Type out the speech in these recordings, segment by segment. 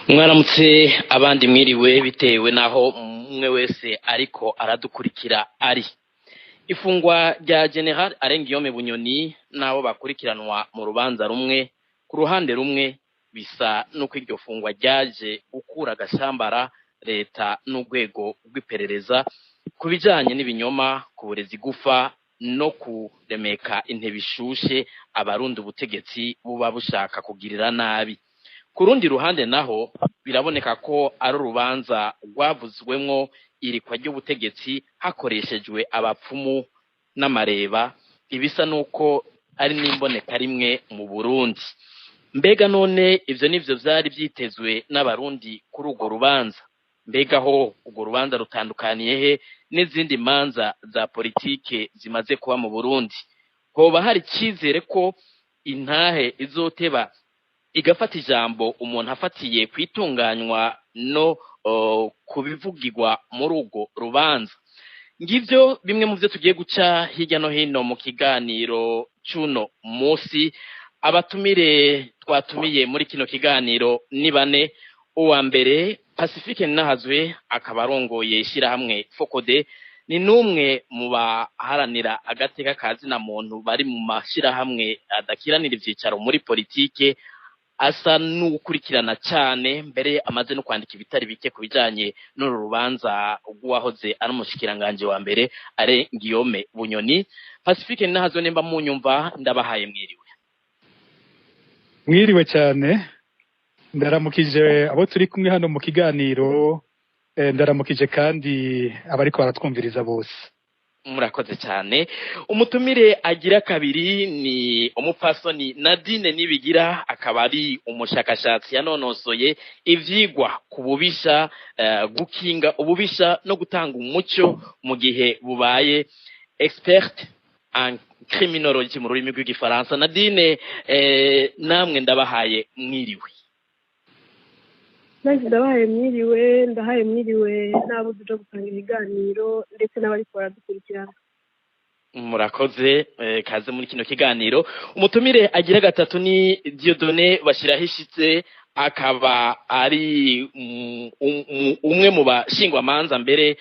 Mwaramutse, abandi mwiriwe, bitewe n'aho umwe wese ariko aradukurikira. Ari ifungwa rya Général Alain Guillaume Bunyoni n'abo bakurikiranwa mu rubanza rumwe, ku ruhande rumwe bisa n'uko iryo fungwa ryaje gukura agashambara leta n'urwego rw'iperereza ku bijanye n'ibinyoma, ku burezi gufa no kuremeka intebe ishushe abarundi ubutegetsi buba bushaka kugirira nabi. Ku rundi ruhande naho biraboneka ko ari urubanza rwavuzwemwo irikwa ry'ubutegetsi hakoreshejwe abapfumu n'amareba, ibisa n'uko ari n'imboneka rimwe mu Burundi. Mbega none ivyo nivyo vyari vyitezwe n'abarundi kuri urwo rubanza? Mbega ho urwo rubanza rutandukaniye he n'izindi manza za politike zimaze kuba mu Burundi? Hoba hari icizere ko intahe izoteba igafata ijambo umuntu afatiye kwitunganywa no kubivugirwa muri urwo rubanza? Ngivyo bimwe mu vyo tugiye guca hirya no hino mu kiganiro c'uno musi. Abatumire twatumiye muri kino kiganiro ni bane. Uwa mbere, Pacifique Nahazwe, akaba arongoye ishirahamwe FOCODE, ni n'umwe mu baharanira agateka ka zina muntu bari mu mashirahamwe adakiranira ivyicaro muri politike, asa n'uwukurikirana cyane, mbere amaze no kwandika ibitari bike ku bijanye n'uru rubanza rw'uwahoze ari umushikiranganji wa mbere Alain Guillaume Bunyoni. Pacifique Nahazwe, nimba munyumva, ndabahaye mwiriwe. Mwiriwe cyane. Ndaramukije abo turi kumwe hano mu kiganiro, ndaramukije kandi abariko baratwumviriza bose. Murakoze cyane. Umutumire agira kabiri ni umupfasoni Nadine Nibigira, akaba ari umushakashatsi yanonosoye ivyigwa ku bubisha, gukinga ububisha no gutanga umuco mu gihe bubaye, expert en criminologie mu rurimi rw'igifaransa. Nadine, namwe ndabahaye mwiriwe. Nanjye ndabahaye mwiriwe, ndahaye mwiriwe n'abo tuja gutanga ibiganiro ndetse n'abariko baradukurikirana. Murakoze, kaze muri kino kiganiro. Umutumire agira gatatu ni Dieudonné Bashirahishitse, akaba ari umwe mu bashingwamanza, mbere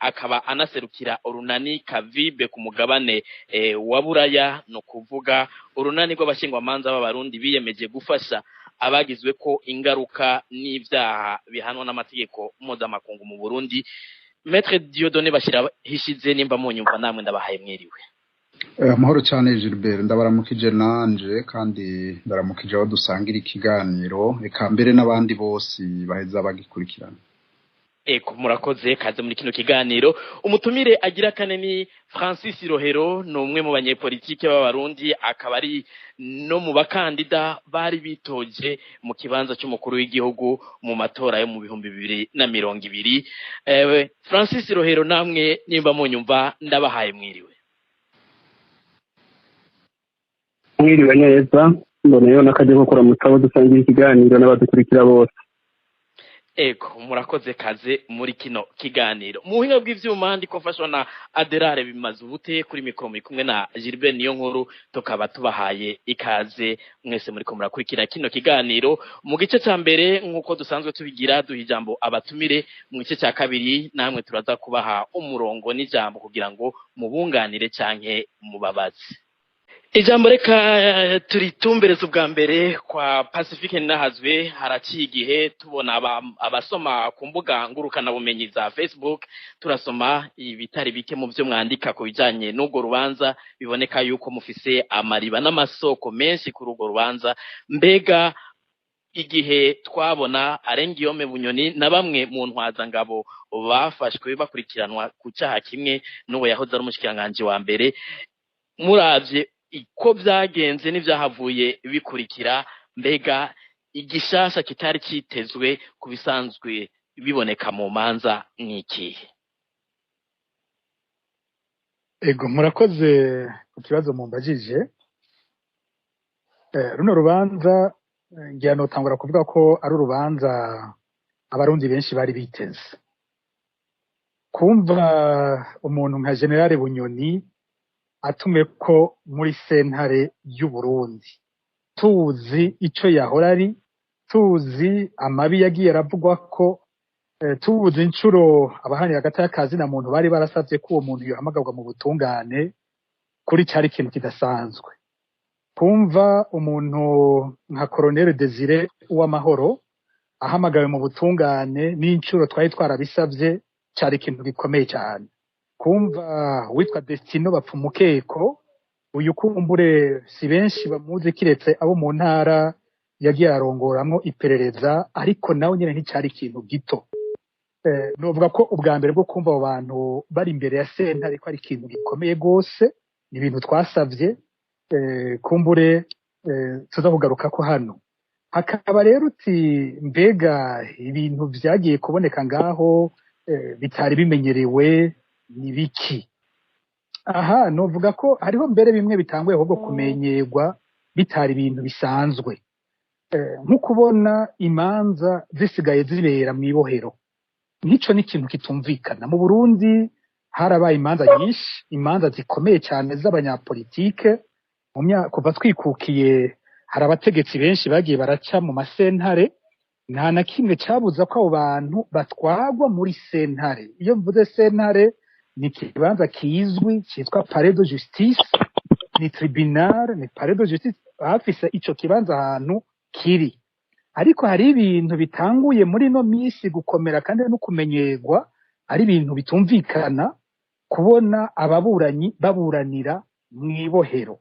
akaba anaserukira urunani Kavibe ku mugabane wa Buraya, no kuvuga urunani rw'abashingwamanza b'abarundi biyemeje gufasha abagizwe ko ingaruka n'ivyaha bihanwa n'amategeko mpuzamakungu mu Burundi. Maître Dieudonné Bashirahishize, nimba munyumva, namwe ndabahaye mwiriwe. Amahoro cyane Gilbert, ndabaramukije nanje kandi ndaramukije aho dusangira ikiganiro, eka mbere n'abandi bose baheza bagikurikirana. Eko, murakoze, kaze muri kino kiganiro. Umutumire agira kane ni Francis Rohero, ni umwe mu banyepolitike b'abarundi, akaba ari no mu bakandida bari bitoje mu kibanza cy'umukuru w'igihugu mu matora yo mu 2020. Francis Rohero, namwe nimba munyumva, ndabahaye mwiriwe. Mwiriwe neza, mboneyeho n'akajya ko kuramutsa abo dusangira ikiganiro n'abadukurikira bose. Ego, murakoze, kaze muri kino kiganiro. Mu buhinga bw'ivyuma ndiko mfashwa na Aderare Bimaze Ubute, kuri mikoro muri kumwe na Gilbert Niyo Nkuru. Tukaba tubahaye ikaze mwese muriko murakurikira kino kiganiro. Mu gice ca mbere, nk'uko dusanzwe tubigira, duha ijambo abatumire. Mu gice ca kabiri namwe turaza kubaha umurongo n'ijambo kugira ngo mubunganire canke mubabaze. Ijambo reka turitumbereze ubwa mbere kwa Pacifique Nahazwe. Haraciye igihe tubona abasoma ku mbuga ngurukanabumenyi za Facebook, turasoma ibitari bike mu byo mwandika ku bijanye n'urwo rubanza, biboneka yuko mufise amariba n'amasoko menshi kuri urwo rubanza. Mbega igihe twabona Alain Guillaume Bunyoni na bamwe mu ntwazangabo bafashwe bakurikiranwa ku caha kimwe n'uwo yahoze ari umushikiranganji wa mbere, muravye iko vyagenze n'ivyahavuye bikurikira, mbega igishasha kitari citezwe ku bisanzwe biboneka mu manza n'ikihe? Ego, murakoze ku kibazo mumbajije. Runo rubanza, ngira notangura kuvuga ko ari urubanza abarundi benshi bari biteze. Kumva umuntu nka Général Bunyoni atumwe ko muri sentare y'u Burundi, tuzi ico yahora ari. Tuzi amabi yagiye aravugwa ko tubuze inshuro abahanira hagati y'akazi na muntu bari barasavye ko uwo muntu yohamagarwa mu butungane, kuri cari ikintu kidasanzwe. Kumva umuntu nka Colonel Desire Uwamahoro ahamagawe mu butungane n'inshuro twari twarabisavye, cari ikintu gikomeye cyane. Kumva witwa Destino Bapfumukeko, uyu kumbure si benshi bamuzi kiretse abo mu ntara yagiye arongoramwo iperereza, ariko nawe nyene nticari ikintu gito. Novuga ko ubwa mbere bwo kumva abo bantu bari imbere ya sentare ko ari ikintu gikomeye gose, ni ibintu twasavye, kumbure tuza kugaruka ko hano. Hakaba rero uti mbega ibintu vyagiye kuboneka ngaho bitari bimenyerewe ni biki? Aha novuga ko hariho mbere bimwe bitanguye ahubwo kumenyerwa bitari ibintu bisanzwe, nko kubona imanza zisigaye zibera mw'ibohero. Nk'ico ni ikintu kitumvikana. Mu Burundi harabaye imanza nyinshi, imanza zikomeye cyane z'abanyapolitike. Kuva twikukiye hari abategetsi benshi bagiye baraca mu masentare, nta na kimwe cabuza ko abo bantu batwagwa muri sentare. Iyo mvuze sentare, ni ikibanza kizwi citwa palais de justice, ni tribunal, ni palais de justice, bafise ico kibanza ahantu kiri. Ariko hari ibintu bitanguye muri ino misi gukomera kandi no kumenyerwa, ari ibintu bitumvikana, kubona ababuranyi baburanira mw'ibohero.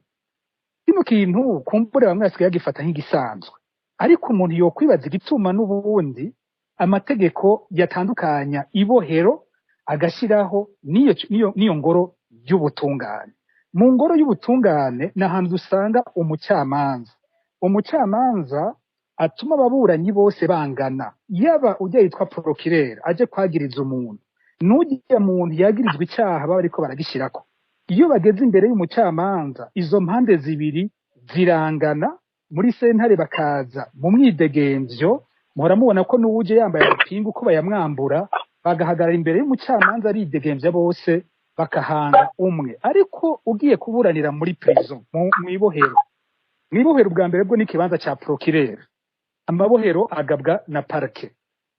Kino kintu kumbure bamwe basigaye bagifata nk'igisanzwe, ariko umuntu yokwibaza igituma n'ubundi amategeko yatandukanya ibohero agashyiraho n'iyo ngoro y'ubutungane. Mu ngoro y'ubutungane ni ahantu dusanga umucamanza. Umucamanza atuma ababuranyi bose bangana, yaba ujya yitwa procureur aje kwagiriza umuntu, n'ujya muntu yagirizwa icyaha baba bariko baragishyirako. Iyo bageze imbere y'umucamanza, izo mpande zibiri zirangana muri sentare, bakaza mu mwidegemvyo. Muhora mubona ko n'uwuje yambaye amapingu ko bayamwambura, bagahagarara imbere y'umucamanza aridegemvya bose, bakahanga umwe. Ariko ugiye kuburanira muri prison, mw'ibohero, mw'ibohero ubwa mbere bwo n'ikibanza ca procureur. Amabohero agabwa na parquet.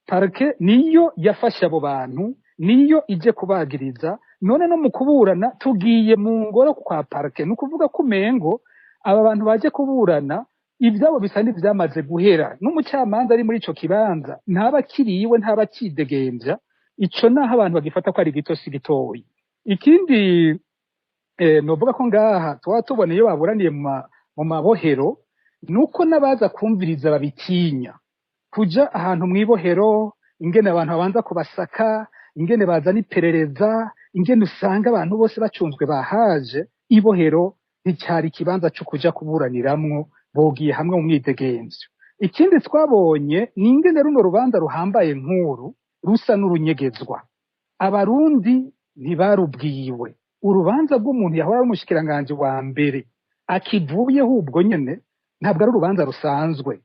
Parquet niyo yafashe abo bantu, niyo ije kubagiriza. None no mu kuburana tugiye mu ngoro kwa parquet, ni ukuvuga ko umengo aba bantu baje kuburana ivyabo bisa n'ivyamaze guhera, n'umucamanza ari muri ico kibanza ntaba akiriwe, ntaba akidegemvya. Ico naho abantu bagifata ko ari gito, si gitoyi. Ikindi novuga ko ngaha tuba tubona iyo baburaniye mu mabohero, nuko n'abaza kumviriza babitinya kuja ahantu mw'ibohero, ingene abantu babanza kubasaka, ingene bazana iperereza, ingene usanga abantu bose bacunzwe bahaje. Ibohero nticyari ikibanza co kuja kuburaniramwo, bogiye hamwe mu mwidegemvyo. Ikindi twabonye ni ingene runo rubanza ruhambaye nkuru rusa n'urunyegezwa. Abarundi ntibarubwiwe. Urubanza rw'umuntu yahora ari umushikiranganji wa mbere akivuyeho ubwo nyene, ntabwo ari urubanza rusanzwe.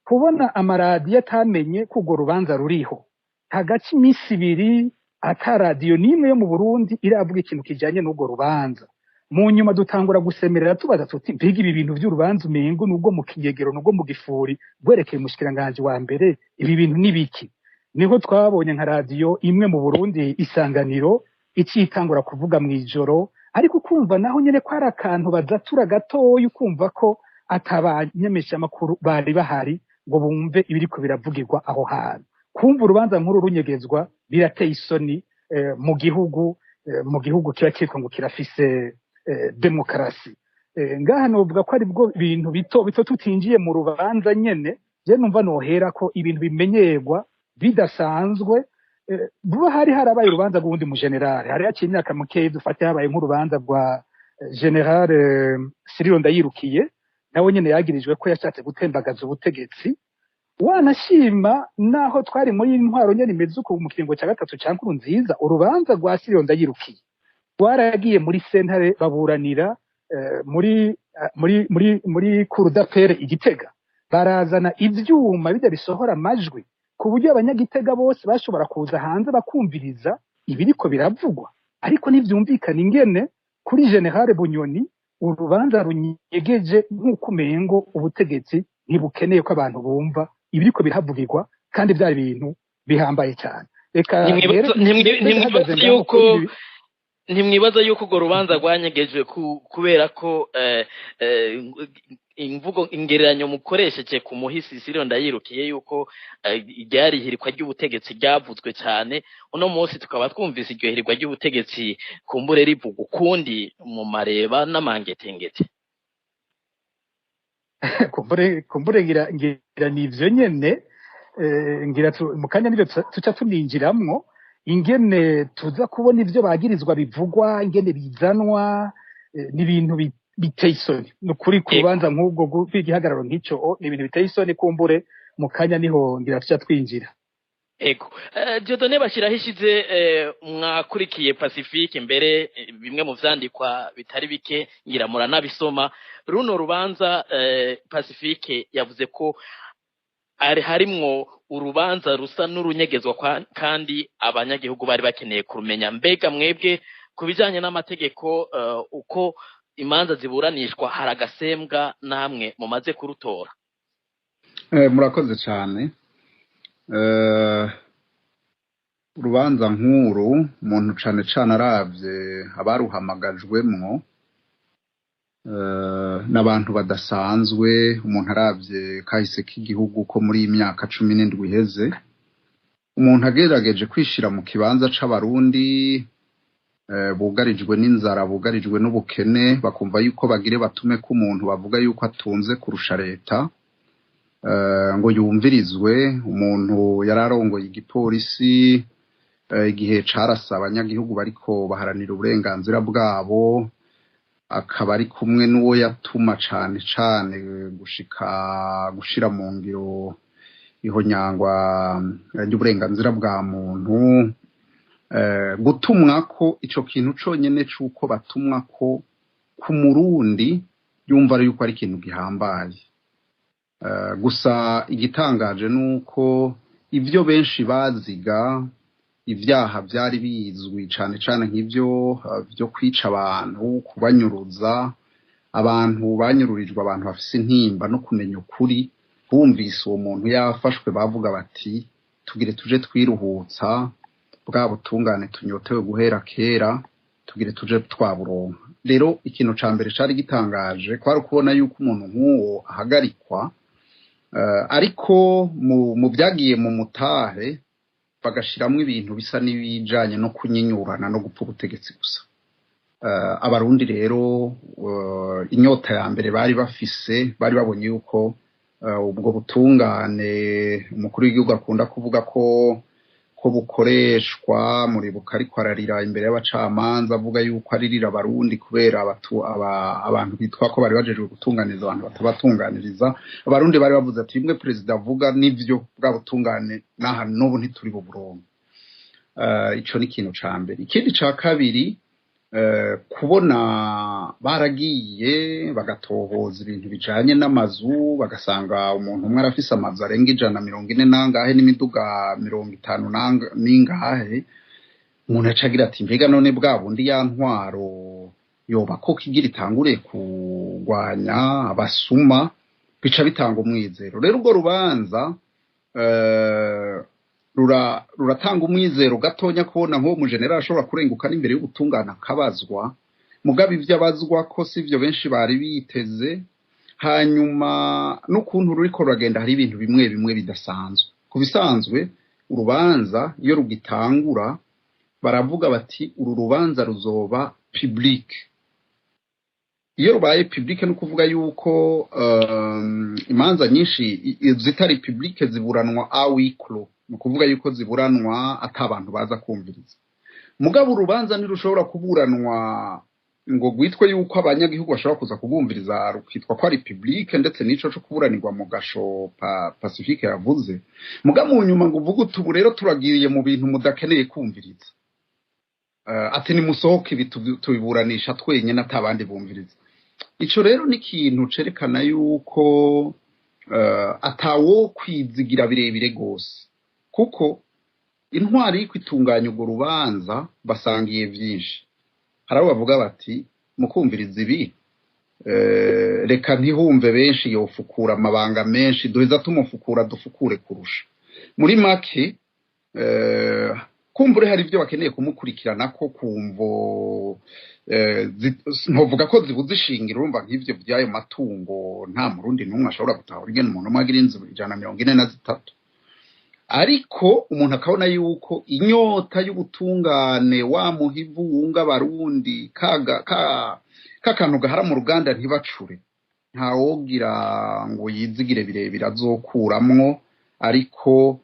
Kubona amaradiyo atamenye ko urwo rubanza ruriho, hagati iminsi 2 ata radiyo n'imwe yo mu Burundi iravuga ikintu kijanye n'urwo rubanza. Mu nyuma dutangura gusemerera tubaza tuti: mbega ibi bintu vy'urubanza umengo nubwo mu kinyegero, nubwo mu gifuri, rwerekeye umushikiranganji wa mbere, ibi bintu ni biki? Niho twabonye nka radiyo imwe mu Burundi, Isanganiro, icitangura kuvuga mw'ijoro, ariko ukumva naho nyene ko ari akantu bazatura gatoya, ukumva ko atabanyemeshamakuru bari bahari ngo bumve ibiriko biravugirwa aho hantu. Kumva urubanza nkuru runyegezwa birateye isoni mu gihugu kiba kitwa ngo kirafise demokarasi. Ngaha novuga ko aribwo bintu bito bito, tutinjiye mu rubanza nyene. Je numva nohera ko ibintu bimenyerwa bidasanzwe. Vuba hari harabaye urubanza rw'uwundi mu général, hari haciye imyaka mukeyi, dufate habaye nk'urubanza rwa général Cyrille Ndayirukiye, nawe nyene yagirijwe ko yashatse gutembagaza ubutegetsi. Wanashima naho twari muri intwaro nyene imeze uko mu kiringo cya gatatu ca Nkurunziza, urubanza rwa Cyrille Ndayirukiye rwaragiye muri sentare, baburanira muri cour d'appel i Gitega, barazana ivyuma bijya bisohora amajwi, ku buryo abanyagitega bose bashobora kuza hanze bakumviriza ibiriko biravugwa. Ariko ntivyumvikana ingene kuri général Bunyoni urubanza runyegeje, nk'uko umengo ubutegetsi ntibukeneye ko abantu bumva. Ibiriko birahavugirwa kandi byari ibintu bihambaye cyane. Reka Ntimwibaza yuko, ntimwibaza yuko urwo rubanza rwanyegejwe kubera ko imvugo ingereranyo mukoresheje ku muhisi Cyrille Ndayirukiye, yuko ryari ihirikwa ry'ubutegetsi ryavuzwe cyane, uno munsi tukaba twumvise iryo hirikwa ry'ubutegetsi kumbure rivuga ukundi mu mareba n'amangetengete? Kumbure ngira ni ivyo nyene. Ngira mu kanya nivyo tuca tuninjiramwo, ingene tuza kubona ivyo bagirizwa bivugwa, ingene bizanwa, n'ibintu biteye isoni. Ni ukuri, ku rubanza nk'ubwo rw'igihagararo nk'ico, ni ibintu biteye isoni. Kumbure mu kanya niho ngira tuca twinjira. Ego. Dieudonné bashyiraho ishize, mwakurikiye Pacifique mbere, bimwe mu vyandikwa bitari bike ngira muranabisoma. Runo rubanza, Pacifique yavuze ko ari harimwo urubanza rusa n'urunyegezwa kandi abanyagihugu bari bakeneye kurumenya. Mbega mwebwe ku bijanye n'amategeko, uko imanza ziburanishwa, hari agasembwa namwe mumaze kurutora? Murakoze cyane. Urubanza nk'uru, umuntu cane cane aravye abaruhamagajwemwo, n'abantu badasanzwe. Umuntu aravye kahise k'igihugu ko muri iyi myaka 17 iheze, umuntu agerageje kwishira mu kibanza c'Abarundi bugarijwe n'inzara, bugarijwe n'ubukene, bakumva yuko bagire batume ko umuntu bavuga yuko atunze kurusha leta ngo yumvirizwe, umuntu yari arongoye igipolisi igihe carasa abanyagihugu bariko baharanira uburenganzira bwabo, akaba ari kumwe n'uwo yatuma cane cane gushika gushira mu ngiro ihonyangwa ry'uburenganzira bwa muntu, gutumwa ko ico kintu conyene c'uko batumwa ko ku Murundi yumva ari yuko ari ikintu gihambaye. Gusa igitangaje nuko ivyo benshi baziga, ivyaha vyari bizwi cane cane nk'ivyo vyo kwica abantu, kubanyuruza, abantu banyururijwe, abantu bafise intimba no kumenya ukuri, bumvise uwo muntu yafashwe bavuga bati: "Tugire tuje twiruhutsa bwa butungane tunyotewe guhera kera, tugire tuje twaburonka." Rero ikintu ca mbere cari gitangaje kwari ukubona yuko umuntu nk'uwo ahagarikwa, ariko mu byagiye mu mutahe bagashiramwo ibintu bisa n'ibijanye no kunyinyurana no gupfa ubutegetsi gusa. Abarundi rero, inyota ya mbere bari bafise, bari babonye yuko ubwo butungane umukuru w'igihugu akunda kuvuga ko bukoreshwa, muribuka ariko ararira imbere y'abacamanza avuga yuko aririra Abarundi kubera abantu bitwa ko bari bajejwe gutunganiriza abantu batabatunganiriza. Abarundi bari bavuze ati: "Bimwe perezida avuga nivyo, bwa butungane n'aha n'ubu ntituri buburonke." Ico ni ikintu ca mbere. Ikindi ca kabiri, kubona baragiye bagatohoza ibintu bijanye n'amazu, bagasanga umuntu umwe arafise amazu arenga 140 nangahe n'imiduga 50 n'ingahe, umuntu aca agira ati: "Mbega none bwa bundi ya ntwaro yoba ko kigira itangure kurwanya abasuma?" Bica bitanga umwizero. Rero urwo rubanza ruratanga umwizero gatonya, kubona nk'uwo mujenerali ashobora kurenguka n'imbere y'ubutungane akabazwa, mugabo ivyo abazwa ko sivyo benshi bari biteze. Hanyuma n'ukuntu ruriko ruragenda, hari ibintu bimwe bimwe bidasanzwe. Ku bisanzwe urubanza iyo rugitangura baravuga bati: "Uru rubanza ruzoba public." Iyo rubaye public, ni ukuvuga yuko imanza nyinshi zitari public ziburanwa à huis clos, ni ukuvuga yuko ziburanwa ata abantu baza kumviriza. Mugabo urubanza ntirushobora kuburanwa ngo rwitwe yuko abanyagihugu bashobora kuza kubumviriza, rukitwa ko ari public, ndetse n'ico co kuburanirwa mu gasho Pacifique yavuze, mugabo mu nyuma ngo uvuge uti: "Ubu rero turagiye mu bintu mudakeneye kumviriza," ati: "Nimusohoke, ibi tubiburanisha twenyene ata bandi bumviriza." Ico rero ni ikintu cerekana yuko atawo kwizigira birebire gose, kuko intwari iriko itunganya urwo rubanza basangiye vyinshi. Hari abo bavuga bati: "Mukumviriza ibi, Reka ntihumve benshi, yofukura amabanga menshi, duheza tumufukura dufukure kurusha. Muri make, kumbure hari ibyo bakeneye kumukurikirana ko kumvo ntovuga ko zibuze ishingiro. Urumva nk'ivyo by'ayo matungo, nta murundi n'umwe ashobora gutahura ingene umuntu umwe agira inzu 143. Ariko umuntu akabona yuko inyota y'ubutungane, wa muhivu wunga abarundi, kaga ka kakantu gahara mu ruganda ntibacure, ntawogira ngo yizigire birebire azokuramwo. Ariko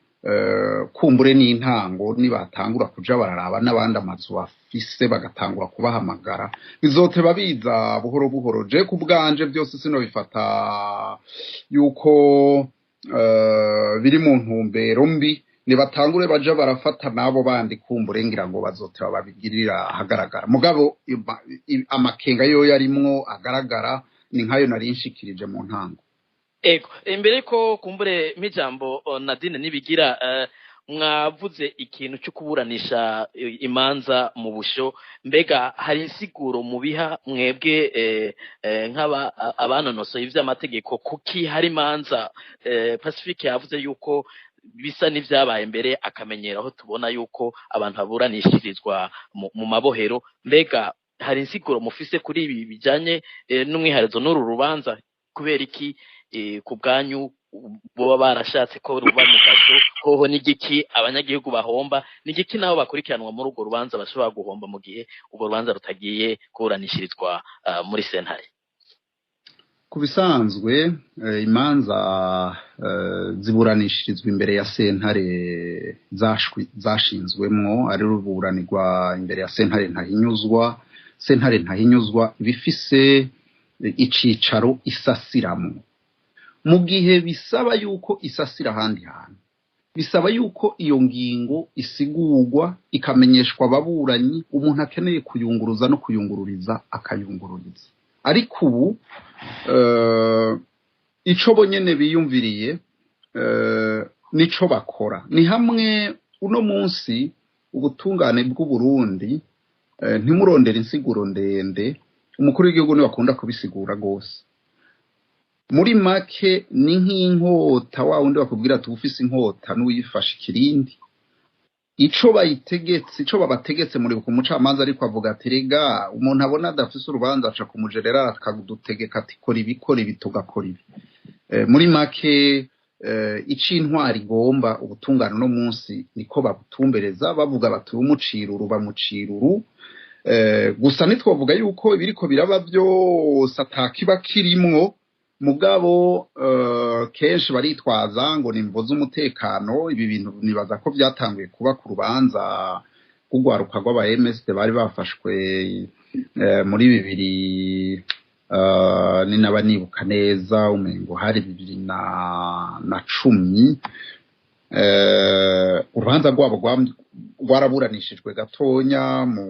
kumbure n'intango, nibatangura kuja bararaba n'abandi amazu bafise, bagatangura kubahamagara, bizoteba biza buhoro buhoro. Je ku bwanje byose sinobifata yuko biri mu ntumbero mbi. Nibatangure baja barafata n'abo bandi, kumbure ngira ngo bazoteba babigirira ahagaragara. Mugabo amakenga yoyo arimwo agaragara ni nkayo nari nshikirije mu ntango. Ego, imbere ko kumbure mijambo Nadine Nibigira, mwavuze ikintu cyo kuburanisha imanza mu busho. Mbega hari insiguro mubiha mwebwe nk'aba abanonosoye ivy'amategeko, kuki hari imanza? Pacifique yavuze yuko bisa n'ivyabaye mbere akamenyero, aho tubona yuko abantu baburanishirizwa mu mabohero. Mbega hari insiguro mufise kuri ibi bijanye n'umwiharezo n'uru rubanza? Kubera iki ku bwanyu boba barashatse ko ruba mu gasho? Hoho n'igiki abanyagihugu bahomba? N'igiki nabo bakurikiranwa muri urwo rubanza bashobora guhomba mu gihe urwo rubanza rutagiye kuburanishirizwa muri sentare? Ku bisanzwe, imanza ziburanishirizwa imbere ya sentare zashinzwemwo, ari ruburanirwa imbere ya sentare ntahinyuzwa. Sentare ntahinyuzwa ibifise icicaro isasiramo. Mu gihe bisaba yuko isasira ahandi hantu, bisaba yuko iyo ngingo isigurwa, ikamenyeshwa ababuranyi, umuntu akeneye kuyunguruza no kuyungururiza akayungururiza. Ariko ubu ico bonyene biyumviriye nico bakora. Ni hamwe uno munsi ubutungane bw'u Burundi, ntimurondera insiguro ndende, umukuru w'igihugu niwe akunda kubisigura gose. Muri make, ni nk'inkota, wa wundi bakubwira ati ufise inkota n'uyifashe ikirindi, ico bayitegetse, ico babategetse. Muri ku mucamanza, ariko avuga ati: "Rega umuntu abona adafise urubanza aca ku mujenerali akadutegeka ati kora ibi, kora ibi, tugakora ibi." Muri make, ico intwari igomba, ubutungane uno munsi niko babutumbereza, bavuga bati umucira uru, bamucira uru. Gusa ntitwavuga yuko ibiriko biraba byose atakiba kirimwo. Mugabo kenshi baritwaza ngo ni imvo z'umutekano. Ibi bintu nibaza ko byatanguye kuba ku rubanza rw'urwaruka rw'aba MSD bari bafashwe muri bibiri ninaba nibuka neza, umengo hari 2010. Urubanza rwabo rwaraburanishijwe gatonya mu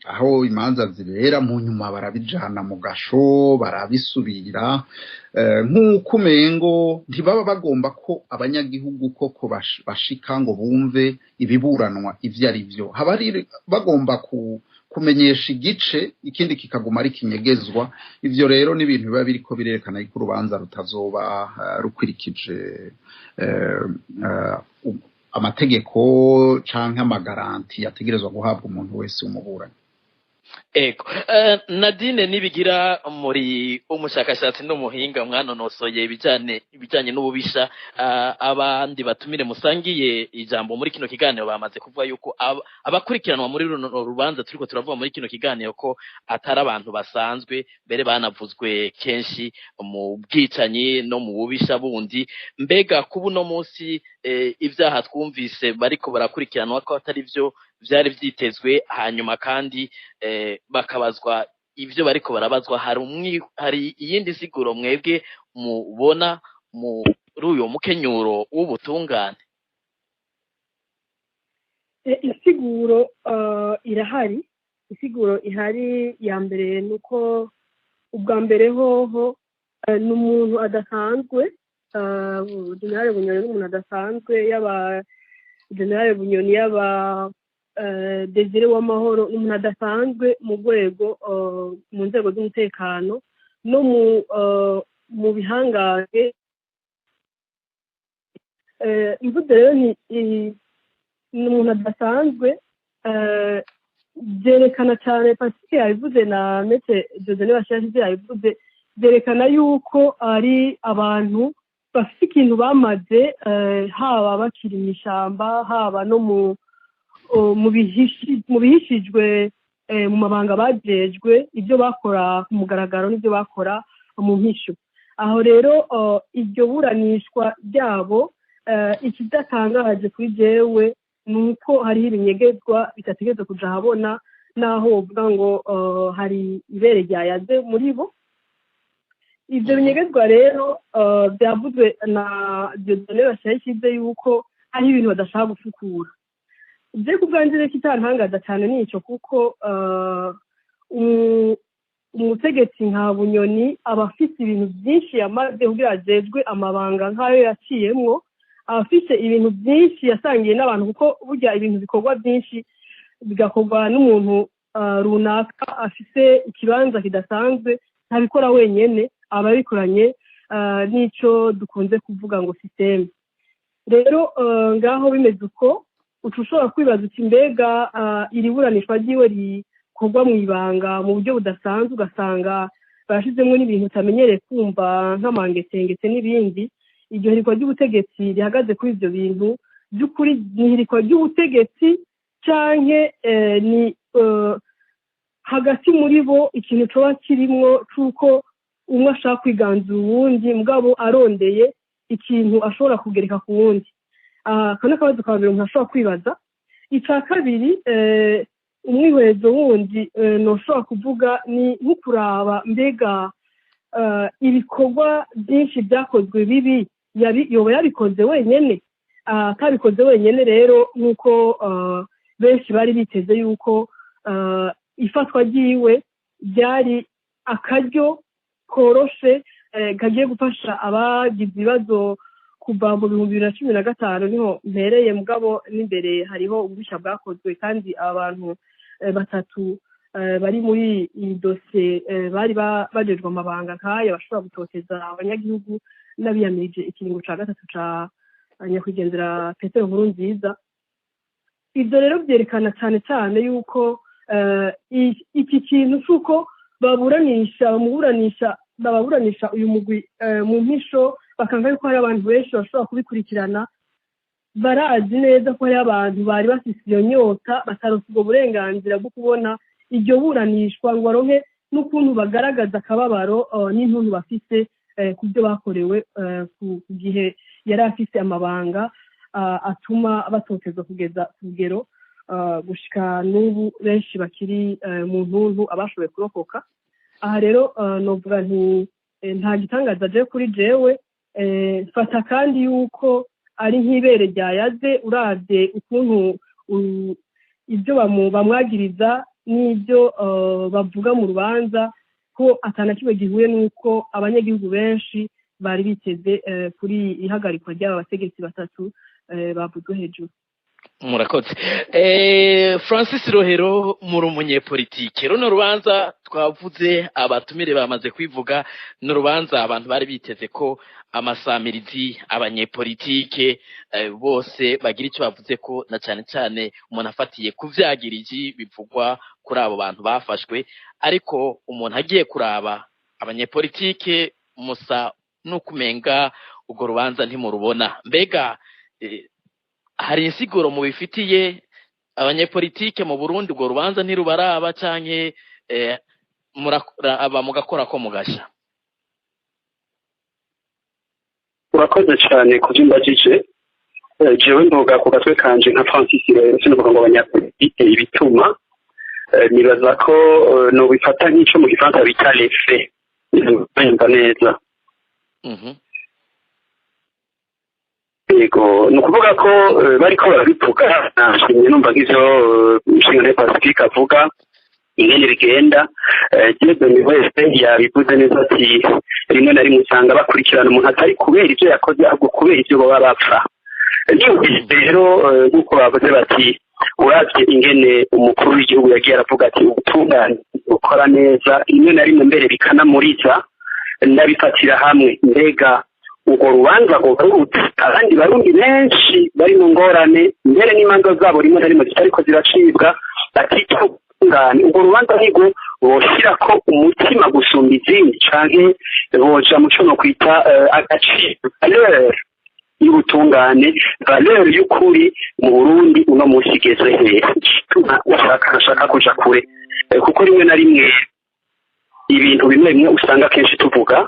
aho imanza zibera, mu nyuma barabijana mu gasho, barabisubira, nk'uko umengo ntibaba bagomba ko abanyagihugu koko bashika ngo bumve ibiburanwa ivyo ari vyo. Haba ari bagomba kumenyesha igice, ikindi kikaguma ari kinyegezwa. Ivyo rero ni ibintu biba biriko birerekana yuko urubanza rutazoba rukurikije amategeko canke amagaranti yategerezwa guhabwa umuntu wese umuburanyi. Ego, Nadine Nibigira, muri umushakashatsi n'umuhinga mwanonosoye ibijanye n'ububisha. Abandi batumire musangiye ijambo muri kino kiganiro bamaze kuvuga yuko abakurikiranwa muri runo rubanza turiko turavuga muri kino kiganiro ko atari abantu basanzwe, mbere banavuzwe kenshi mu bwicanyi no mu bubisha bundi. Mbega kuba uno munsi ivyaha twumvise bariko barakurikiranwa ko atari vyo vyari vyitezwe, hanyuma kandi bakabazwa ivyo bariko barabazwa, hari iyindi siguro mwebwe mubona muri uyo mukenyuro w'ubutungane? Insiguro irahari. Insiguro ihari ya mbere ni uko ubwa mbere hoho ni umuntu adasanzwe. Generale Bunyoni ni umuntu adasanzwe, yaba Generale Bunyoni, yaba Desire w'Amahoro, ni umuntu adasanzwe mu rwego mu nzego z'umutekano. no mu bihangange. Mvuze rero ni umuntu adasanzwe, byerekana cyane, Pacifique yabivuze na Maître Dieudonné Bashirashize yabivuze, byerekana yuko ari abantu bafite ikintu bamaze, haba bakiri mu ishyamba, haba no mu bihishijwe mu mabanga bajejwe, ibyo bakora ku mugaragaro n'ibyo bakora mu mpisho. Aho rero iryo buranishwa ryabo, ikidatangaje kuri jewe ni uko hariho ibinyegezwa bitategerezwa kuja ahabona, naho wovuga ngo hari ibere ryayaze muri bo. Ibyo binyegezwa rero byavuzwe na Dieudonné Bashirashize yuko hari ibintu badashaka gufukura. Ibyo ku bwanjye rero kitantangaza cyane nico, kuko umutegetsi nka Bunyoni aba afise ibintu byinshi yamaze kugira ajejwe amabanga nk'ayo yaciyemwo, aba afise ibintu byinshi yasangiye n'abantu, kuko burya ibintu bikorwa byinshi bigakorwa n'umuntu runaka afise ikibanza kidasanzwe, ntabikora wenyene, aba abikoranye n'ico dukunze kuvuga ngo système. Rero ngaho bimeze uko, uca ushobora kwibaza uti mbega iri buranishwa ryiwe rikorwa mu ibanga mu buryo budasanzwe, ugasanga barashizemwo n'ibintu utamenyereye kumva nk'amangetengete n'ibindi. Iryo hirikwa ry'ubutegetsi rihagaze kuri ivyo bintu by'ukuri ni ihirikwa ry'ubutegetsi canke ni hagati muri bo ikintu coba kirimwo c'uko umwe ashaka kwiganzura uwundi, mugabo arondeye ikintu ashobora kugereka ku wundi. Aka ni akabazo ka mbere umuntu ashobora kwibaza. Ica kabiri, umwihwezo wundi noshobora kuvuga ni nko kuraba mbega ibikorwa byinshi byakozwe bibi yoba yabikoze wenyene. Atabikoze wenyene rero, nk'uko benshi bari biteze yuko ifatwa ryiwe ryari akaryo koroshe kagiye gufasha abagize ibibazo kuva mu 2015, niho mpereye, mugabo n'imbere hariho ububisha bwakozwe, kandi abantu batatu bari muri iyi dosiye bari bajejwe amabanga nk'aya bashobora gutoteza abanyagihugu n'abiyamirije ikiringo ca gatatu ca nyakwigendera Petero Nkurunziza. Ibyo rero byerekana cyane cyane yuko iki kintu c'uko baburanisha baburanisha uyu mugwi mu mpisho, bakanga yuko hari abantu benshi bashobora kubikurikirana, barazi neza ko hari abantu bari bafise iyo nyota bataronse ubwo burenganzira bwo kubona iryo buranishwa ngo baronke n'ukuntu bagaragaza akababaro n'intuntu bafise ku byo bakorewe ku gihe yari afise amabanga atuma batotezwa kugeza ku rugero gushika n'ubu benshi bakiri mu ntuntu abashoboye kurokoka. Aha rero novuga nti nta gitangaza je kuri jewe, mfata kandi yuko ari nk'ibere ryayaze, uravye ukuntu ibyo bamwagiriza n'ibyo bavuga mu rubanza, ko atana kimwe gihuye n'uko abanyagihugu benshi bari biteze kuri ihagarikwa ry'aba bategetsi batatu bavuzwe hejuru. Murakoze. Francis Rohero, muri umunyepolitike, runo rubanza twavuze abatumire bamaze kwivuga, ni urubanza abantu bari biteze ko amasamirizi, abanyepolitike bose bagira icyo bavuze ko, na cyane cyane umuntu afatiye ku vyagiriji bivugwa kuri abo bantu bafashwe. Ariko umuntu agiye kuraba abanyepolitike musa n'ukumenga urwo rubanza ntimurubona. Mbega hari insiguro mubifitiye abanyepolitike mu Burundi urwo rubanza ntirubaraba, canke muraba mugakora ko mugasha? Urakoze cyane ku byo jewe mvuga ku gatwe kanje nka Francis Rohero, sinavuga ngo abanyapolitike ibituma, nibaza ko nobifata nk'ico mu gifaransa bita l'effet, nyumva neza. Yego, ni ukuvuga ko bariko barabivuga, nashimye numva nk'ivyo Mushinga Pacifique avuga ingene bigenda. Dieudonné wese yabivuze neza ati rimwe na rimwe usanga bakurikirana umuntu atari kubera ivyo yakoze, ahubwo kubera ivyo baba bapfa. Rero nk'uko bavuze bati Uravye ingene umukuru w'igihugu yagiye aravuga ati ubutungane bukora neza, rimwe na rimwe mbere bikanamuriza, ndabifatira hamwe. Mbega urwo rubanza rworuta abandi Barundi benshi bari mu ngorane, mbere n'imanza zabo rimwe na rimwe zitariko ziracibwa, batita ubutungane. Urwo rubanza nirwo boshirako umutima gusumba izindi, canke boja mu co nokwita agaciro, valeur y'ubutungane, valeur y'ukuri mu Burundi uno munsi igeze hehe? Washaka nashaka kuja kure, kuko rimwe na rimwe ibintu bimwe bimwe usanga kenshi tuvuga,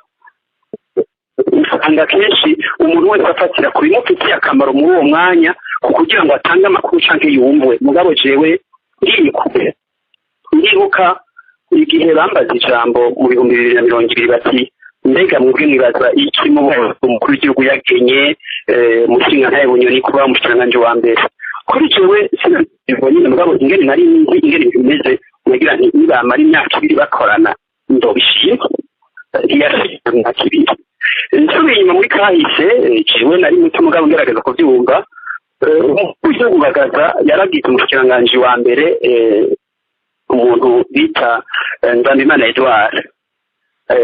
usanga kenshi umuntu wese afatira ku bimufitiye akamaro muri uwo mwanya kugira ngo atange amakuru canke yumvwe. Mugabo jewe ngiye kure, ndibuka igihe bambaza ijambo mu 2020 bati mbega mwebwe mwibaza iki mu umukuru w'igihugu yagenye Mushingantahe Bunyoni kuba umushikiranganji wa mbere? Kuri jewe sinabibonye nyine, mugabo ingene nari nzi ingene bimeze, nagira nti nibamara imyaka 2 bakorana ndobishima. Ntiyashika imyaka 2. Nsubiye inyuma muri kahise, jewe nari muto mugabo ngerageza kuvyumva, umukuru w'igihugu Bagaza yaragize umushikiranganji wa mbere umuntu bita Nzambimana Edouard.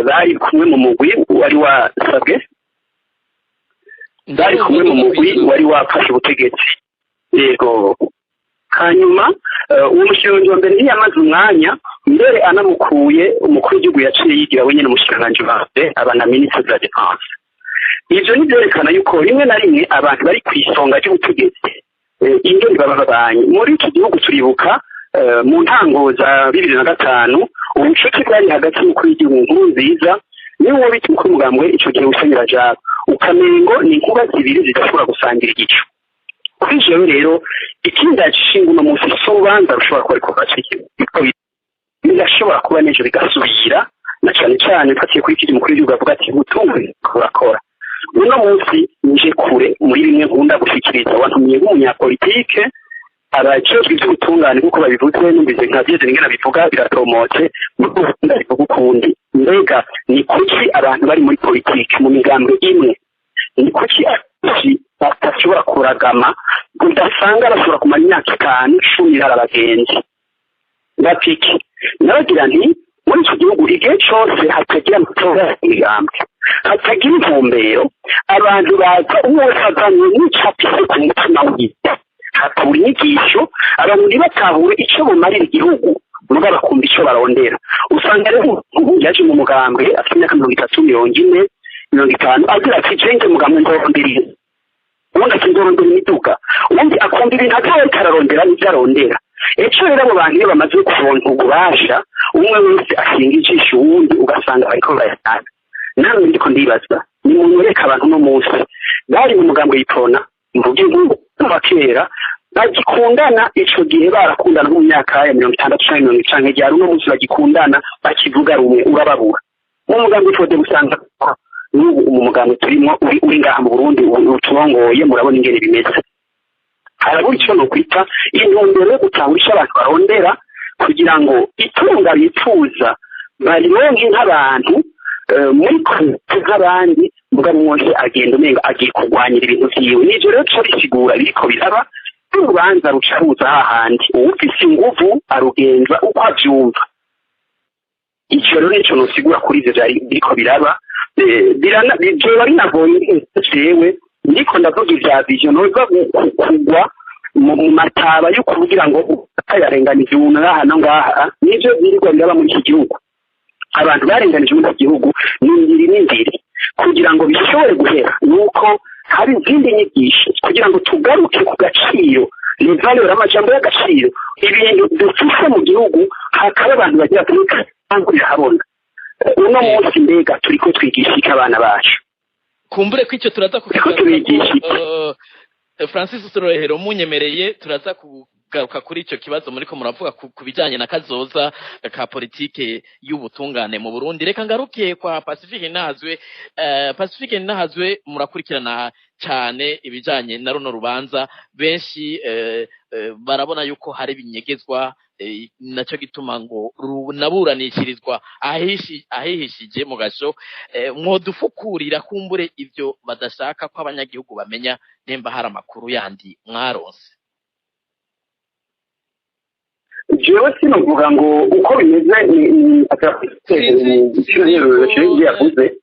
Bari kumwe mu mugwi wari wasabwe, bari kumwe mu mugwi wari wafashe ubutegetsi. Yego. Hanyuma uwo mushikiranganji wa mbere ntiyamaze umwanya, mbere anamukuye umukuru w'igihugu yaciye yigira wenyine umushikiranganji wa mbere, aba na ministre de la défense. Ivyo ni vyerekana yuko rimwe na rimwe abantu bari kw'isonga ry'ubutegetsi ingene baba babanye muri iki gihugu. Turibuka mu ntango za 2005 ubucuti bwari hagati y'umukuru w'igihugu Nkurunziza n'uwo bita umukuru w'umugambwe ico gihe Musenyeri Jacques, ukamengo ni inkuba zibiri zidashobora gusangira igicu. Kuri jewe rero ikindi gishinga uno munsi si urubanza rushobora kuba ariko ruracika, birashobora kuba n'ejo bigasubira, na cane cane mfatiye kuri iki umukuru w'igihugu avuga ati ubutungane burakora. Uno munsi nje kure muri bimwe nkunda gushikiriza, wantumiye nk'umunyapolitike, abajejwe ivy'ubutungane nk'uko babivuze, numvise nka vyeze ingene bivuga biratomotse, ndabivuga ukundi. Mbega ni kuki abantu bari muri politike mu migambwe imwe, ni kuki badashobora kuragama, udasanga bashobora kumara imyaka 5, 10 hari abagenzi bapiki? Nabagira nti muri iki gihugu igihe cose hatagira amatora y'imigambwe, hatagira intumbero, abantu baza umwe wese azanye n'ico afise ku mutima wiwe, hatabura inyigisho, abantu ntibatahure ico bumarira igihugu, mugabo bakumva ico barondera. Usanga rero ubu yaje mu mugambwe afite imyaka 30, 40, 50, agira ati jenge mugambwe nzorondera iyo, ubundi ati nzorondera imiduga, ubundi akumva ibintu atariko ararondera n'ivyo arondera. Ejo rero abo bantu iyo bamaze kuronka ububasha, umwe wese ashinga ijisho uwundi, ugasanga bariko barayatanga. Namwe ndiko ndibaza, ni munyereke abantu uno munsi bari mu mugambwe y'Iprona, mvuge nk'ubu wa kera, bagikundana. Ico gihe barakundana mu myaka ya 60 canke mirongo canke ryari, uno munsi bagikundana bakivuga rumwe, urababura. Mu mugambwe Fode usanga n'ubu mu mugambwe turimo uri ngaha mu Burundi uturongoye, murabona ingene bimeze. Harabura ico nokwita intumbero yo gutahura ico abantu barondera kugira ngo itunga bifuza barironke nk'abantu muri komite nk'abandi, mugabo wose agenda umenga agiye kurwanyira ibintu vyiwe. Nivyo rero tuca bisigura biriko biraba, n'urubanza ruca ruza hahandi uwufise inguvu arugenza uko avyumva. Ico rero nico nosigura kuri ivyo vyari biriko biraba. Vyoba binagoye jewe ndiko ndavuga ivya vision noza kugwa mu mataba yo kugira ngo atayarenganije umuntu ngaha no ngaha. Nivyo birirwa biraba muri iki gihugu, abantu barenganije muri iki gihugu ni indiri n'indiri. Kugira ngo bishobore guhera nuko hari izindi nyigisho kugira ngo tugaruke ku gaciro, les valeurs, amajambo y'agaciro, ibintu dufise mu gihugu, hakaba abantu bagira ati birahabona. Uno munsi mbega turiko twigisha iki abana bacu? Kumbure ko icyo turaza Turiko tubigisha iki? Francis Sorohero, munyemereye turaza kugaruka kuri icyo kibazo muriko muravuga ku bijanye na kazoza ka politike y'ubutungane mu Burundi. Reka ngaruke kwa Pacifique Nahazwe. Pacifique Nahazwe, murakurikirana cyane ibijanye na runo rubanza. Benshi barabona yuko hari ibinyegezwa, naco gituma ngo runaburanishirizwa ahihishije mu gasho. Mwodufukurira kumbure ivyo badashaka ko abanyagihugu bamenya, nimba hari amakuru yandi mwaronse. Jewe sinovuga ngo uko bimeze ni yavuze.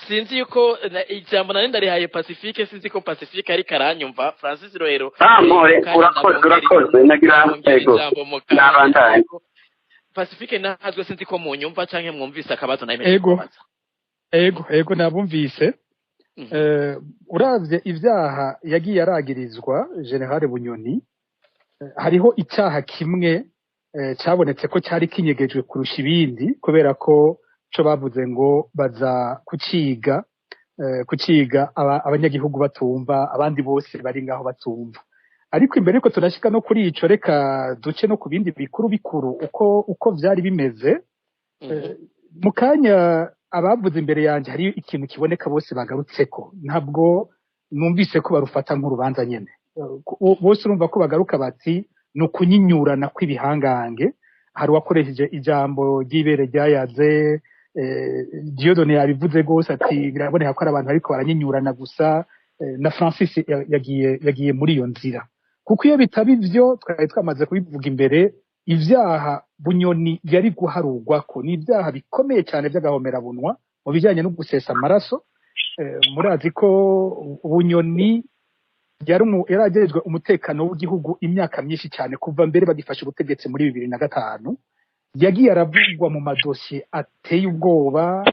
Sinzi yuko ijambo nari ndarihaye Pacifique, sinzi ko Pacifique ariko aranyumva. Francis Rohero. Ah, mpore, urakoze, urakoze, nagira ego nabandanye. Pacifique ntazwe, sinzi ko munyumva canke mwumvise akabazo nawe. Ego ego ego, nabumvise. Uravye ivyaha yagiye aragirizwa General Bunyoni, hariho icyaha kimwe cyabonetse ko cyari kinyegejwe kurusha ibindi, kubera ko co bavuze ngo baza kuciga abanyagihugu batumva, abandi bose bari ngaho batumva. Ariko imbere yuko tunashika no kuri ico, reka duce no ku bindi bikuru bikuru uko vyari bimeze. Mu kanya abavuze imbere yanjye, hari ikintu kiboneka bose bagarutseko. Ntabwo numvise ko barufata nk'urubanza nyene. Bose urumva ko bagaruka bati ni ukunyinyurana kw'ibihangange. Hari uwakoresheje ijambo ry'ibere ryayaze, Dieudonné yabivuze rwose ati biraboneka ko ari abantu ariko baranyinyurana gusa, na Francis yagiye muri iyo nzira. Kuko iyo bitaba ivyo, twari twamaze kubivuga imbere, ivyaha Bunyoni yari guharurwako ni ibyaha bikomeye cyane by'agahomerabunwa mu bijyanye no gusesa amaraso. Murazi ko Bunyoni yari ajejwe umutekano w'igihugu imyaka myinshi cyane, kuva mbere bagifashe ubutegetsi muri 2005. Yagiye aravugwa mu madosiye ateye ubwoba.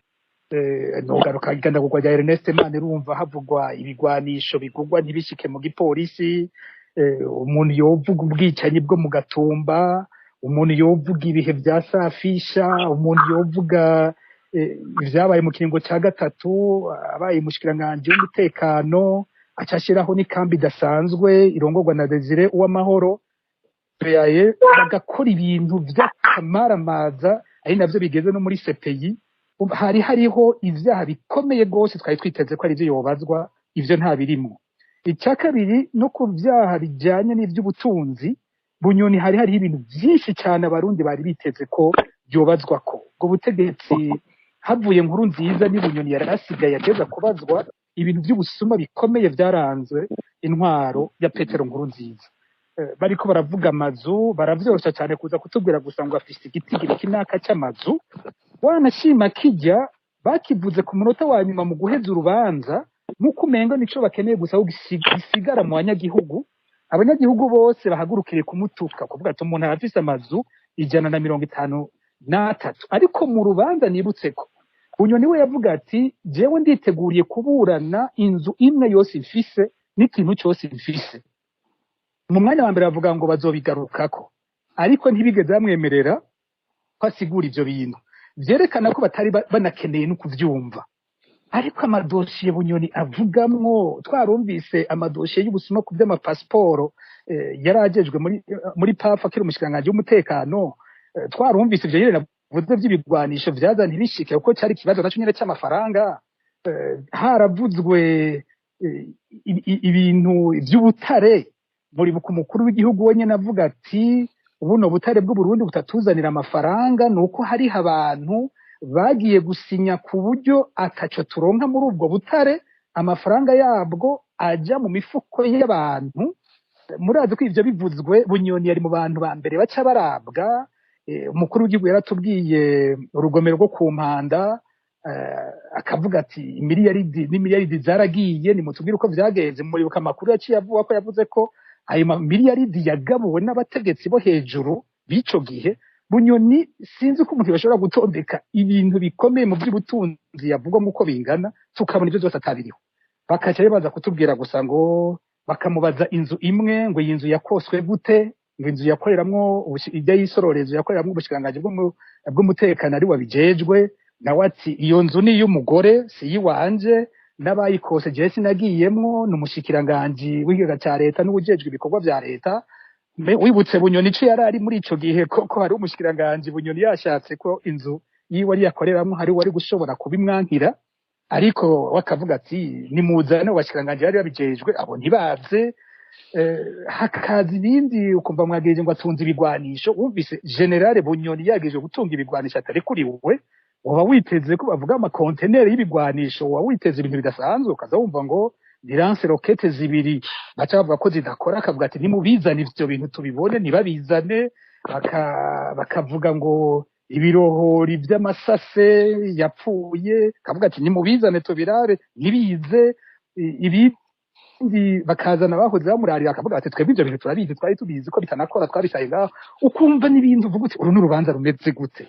Nogaruka igandagurwa rya Ernest Manirumva, havugwa ibigwanisho bigurwa ntibishike mu gipolisi, umuntu yovuga ubwicanyi bwo mu Gatumba, umuntu yovuga ibihe bya Safisha, umuntu yovuga ibyabaye mu kiringo cya gatatu abaye umushikiranganji w'umutekano, acashiraho n'ikambi idasanzwe irongorwa na Desire Uwamahoro, yaye bagakora ibintu by'akamaramaza, ari navyo bigeze no muri CPI. Hari hariho ivyaha bikomeye rwose twari twiteze ko ari byo yobazwa, ivyo nta birimo. Icya kabiri, no ku vyaha bijyanye n'ivy'ubutunzi, Bunyoni hari hariho ibintu byinshi cyane Abarundi bari biteze ko byobazwa, ko ubwo butegetsi havuye Nkuru Nziza ni Bunyoni yari asigaye ageza kubazwa ibintu by'ubusuma bikomeye byaranzwe intwaro ya Petero Nkuru Nziza. Bariko baravuga amazu, baravyorosha cyane kuza kutubwira gusa ngo afise igitigiri kinaka cy'amazu. Wanashima kijya bakivuze ku munota wa nyuma mu guheza urubanza, nk'uko umengo nico bakeneye gusa aho gisigara mu banyagihugu. Abanyagihugu bose bahagurukire kumutuka, kuvuga ati umuntu arafise amazu 153. Ariko mu rubanza nibutse ko Bunyoni we yavuga ati jewe nditeguriye kuburana inzu imwe yose mfise n'ikintu cyose mfise. Mu mwanya wa mbere bavuga ngo bazobigarukako, ariko ntibigeze bamwemerera ko asigura ivyo bintu, vyerekana ko batari banakeneye no kuvyumva. Ariko amadosiye Bunyoni avugamwo, twarumvise amadosiye y'ubusuma ku by'amapasiporo yaragejwe muri PAF akiri umushikiranganji w'umutekano, twarumvise ivyo nyene navuze by'ibigwanisho vyaza ntibishike kuko cyari ikibazo naco nyene cy'amafaranga. Haravuzwe ibintu vy'ubutare, muribuka umukuru w'igihugu wenyene avuga ati buno butare bw'Uburundi butatuzanira amafaranga nuko hariho abantu bagiye gusinya ku buryo ataco turonka muri ubwo butare, amafaranga yabwo aja mu mifuko y'abantu. Murazi ko ivyo bivuzwe Bunyoni yari mu bantu ba mbere baca barabwa. Umukuru w'igihugu yaratubwiye urugomero rwo ku Mpanda, akavuga ati imiliyaridi n'imiliyaridi zaragiye, nimutubwire uko vyagenze. Muribuka amakuru yaciye avuga ko yavuze ko ayo miliyaridi yagabuwe n'abategetsi bo hejuru b'ico gihe. Bunyoni sinzi ko umuntu bashobora gutondeka ibintu bikomeye mu by'ubutunzi yavugwa nk'uko bingana, tukabona ibyo byose atabiriho. Bakaca baza kutubwira gusa ngo bakamubaza inzu imwe, ngo iyi nzu yakoswe gute, ngo inzu yakoreramwo ijya yisororezo yakoreramwo ubushikiranganji bw'umutekano ari wabijejwe, nawe ati iyo nzu ni iy'umugore si iyiwanje, n'abayikose jewe sinagiyemwo, ni umushikiranganji w'ikigega ca leta n'uwujejwe ibikorwa vya leta. Wibutse Bunyoni ico yari ari muri ico gihe, koko hari umushikiranganji Bunyoni yashatse ko inzu yiwe ari yakoreramwo hari wari gushobora kubimwankira, ariko wakavuga ati nimuzane abashikiranganji bari babijejwe, abo ntibaze. Hakaza ibindi ukumva mwagirije ngo atunze ibigwanisho. Wumvise General Bunyoni yagirije gutunga ibigwanisho atarekuriwe, uba witeze ko bavuga amakonteneri y'ibigwanisho, uba witeze ibintu bidasanzwe, ukaza wumva ngo ni lance rokete zibiri baca bavuga ko zidakora, akavuga ati nimubizane ivyo bintu tubibone, ntibabizane. Bakavuga ngo ibirohori vy'amasase yapfuye, kavuga ati nimubizane tubirabe, ntibize. Ibindi bakazana bahoze bamurarira, akavuga ati twebwe ivyo bintu turabizi, twari tubizi ko bitanakora, twabitaye ngaho. Ukumva n'ibintu uvuga uti uru ni urubanza rumeze gute?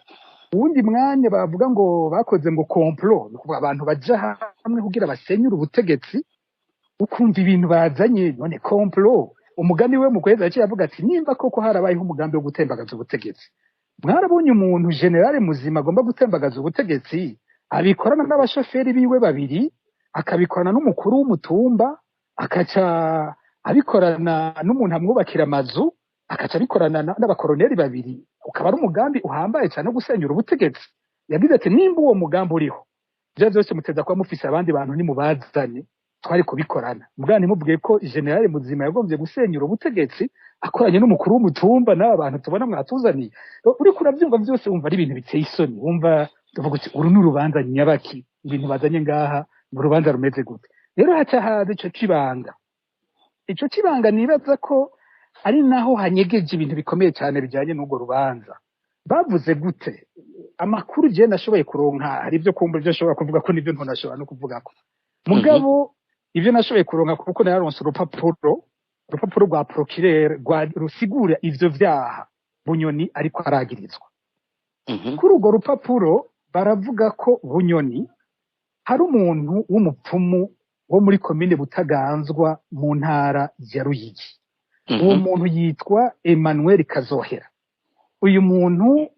Uwundi mwanya bavuga ngo bakoze ngo complot, ni ukuvuga abantu baja hamwe kugira basenyure ubutegetsi. Ukumva ibintu bazanye, none complot, umugani we mu kwezi yaciye avuga ati nimba koko harabayeho umugambi wo gutembagaza ubutegetsi, mwarabonye umuntu général muzima agomba gutembagaza ubutegetsi abikorana n'abashoferi biwe babiri, akabikorana n'umukuru w'umutumba, akaca abikorana n'umuntu amwubakira amazu, akaca abikorana n'abakoroneri babiri, ukaba ari umugambi uhambaye cyane wo gusenyura ubutegetsi. Yagize ati nimba uwo mugambi uriho, ivyo vyose muteza kuba mufise abandi bantu, nimubazane twari kubikorana. Mugabo ntimuvuge ko général muzima yagombye gusenyura ubutegetsi akoranye n'umukuru w'umutumba n'aba bantu tubona mwatuzaniye. Uriko uravyumva vyose, wumva ari ibintu biteye isoni, wumva uvuga uti uru ni urubanza nyabaki? Ibintu bazanye ngaha ni urubanza rumeze gute? Rero haca haza ico cibanga, ico cibanga nibaza ko ari naho hanyegeje ibintu bikomeye cyane bijyanye n'urwo rubanza. Bavuze gute? Amakuru je nashoboye kuronka, hari ibyo kumva, ibyo nshobora kuvuga ko nibyo ntonashobora no kuvuga ko, mugabo ibyo nashoboye kuronka, kuko nararonse urupapuro rwa procureur rwa rusigura ivyo vyaha Bunyoni ariko aragirizwa. Kuri urwo rupapuro baravuga ko Bunyoni hari umuntu w'umupfumu wo muri komine Butaganzwa mu ntara ya Ruyigi. Uwo muntu yitwa Emmanuel Kazohera. Uyu muntu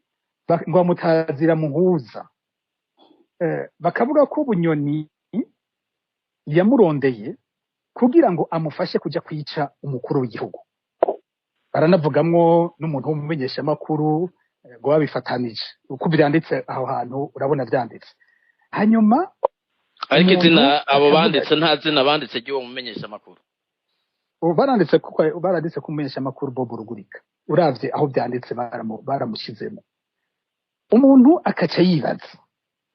ngo amutazira muhuza. Bakavuga ko Bunyoni yamurondeye kugira ngo amufashe kuja kwica umukuru w'igihugu. Baranavugamwo n'umuntu w'umumenyeshamakuru ngo babifatanije. Uko vyanditse aho hantu, urabona vyanditse. Hanyuma ariko umuntu izina abo akavuga banditse, nta zina banditse ry'uwo mumenyesha makuru. Ubu baranditse, kuko baranditse ku mumenyeshamakuru Bob Rugurika. Uravye aho vyanditse, baramushizemo. Umuntu akaca yibaza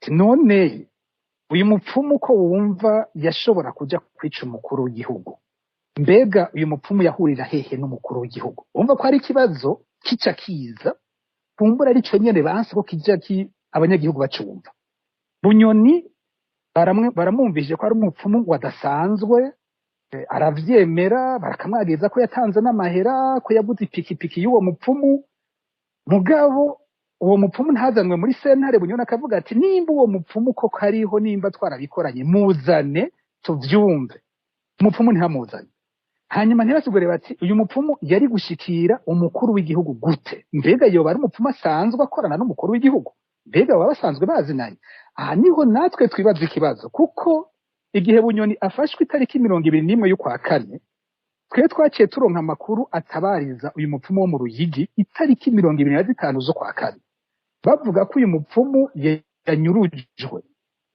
ati none uyu mupfumu ko wumva yashobora kuja kwica umukuru w'igihugu, mbega uyu mupfumu yahurira hehe n'umukuru w'igihugu? Wumva ko hari ikibazo kica kiza, kumbura arico nyene banse ko kija abanyagihugu bacumva. Bunyoni baramwumvise ko ari umupfumu wadasanzwe, aravyemera, barakamwagiriza ko yatanze n'amahera, ko yaguze ipikipiki y'uwo mupfumu. Mugabo uwo mupfumu ntazanwe muri sentare. Bunyoni akavuga ati nimba uwo mupfumu koko ariho, nimba twarabikoranye, muzane tuvyumve. Umupfumu ntihamuzanye. Hanyuma ntibasigure bati uyu mupfumu yari gushikira umukuru w'igihugu gute? Mbega yoba ari umupfumu asanzwe akorana n'umukuru w'igihugu? Mbega baba basanzwe bazinanye? Aha niho natwe twibaza ikibazo, kuko igihe Bunyoni afashwe itariki 21 y'ukwa kane, twe twaciye turonka amakuru atabariza uyu mupfumu wo mu Ruyigi itariki 25 z'ukwa kane, bavuga ko uyu mupfumu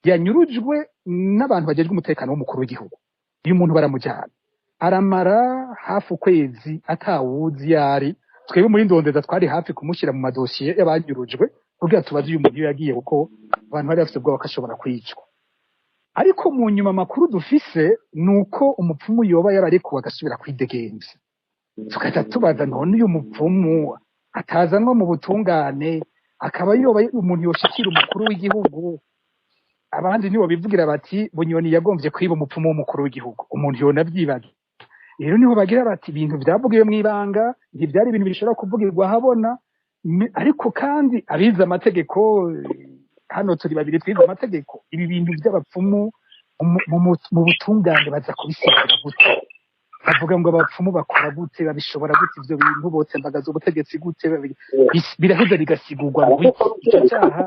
yanyurujwe n'abantu bajejwe umutekano w'umukuru w'igihugu. Uyu muntu baramujyana, aramara hafi ukwezi atawuzi yari. Twebwe muri Ndondeza twari hafi kumushyira mu madosiye y'abanyurujwe kugira tubaze uyu muntu iyo yagiye, kuko abantu bari bafite ubwoba ko ashobora kwicwa. Ariko mu nyuma amakuru dufise ni uko umupfumu yoba yararekuwe agasubira kwidegemvya. Tugaca tubaza, none uyu mupfumu atazanwa mu butungane, akaba yoba umuntu yoshikira umukuru w'igihugu? Abandi nibo bivugira bati Bunyoni yagombye kwiba umupfumu w'umukuru w'igihugu. Umuntu yonavyibaza. Rero niho bagira bati ibintu vyavugiwe mw'ibanga, ntivyari ibintu bishobora kuvugirwa ahabona. Ariko kandi abize amategeko, hano turi babiri twize amategeko, ibi bintu by'abapfumu mu butungane baza kubisigura gute? Bavuga ngo abapfumu bakora gute? Babishobora gute ivyo bintu? Botsembagaza ubutegetsi gute? Biraheza bigasigurwa ngo iki? Ico cyaha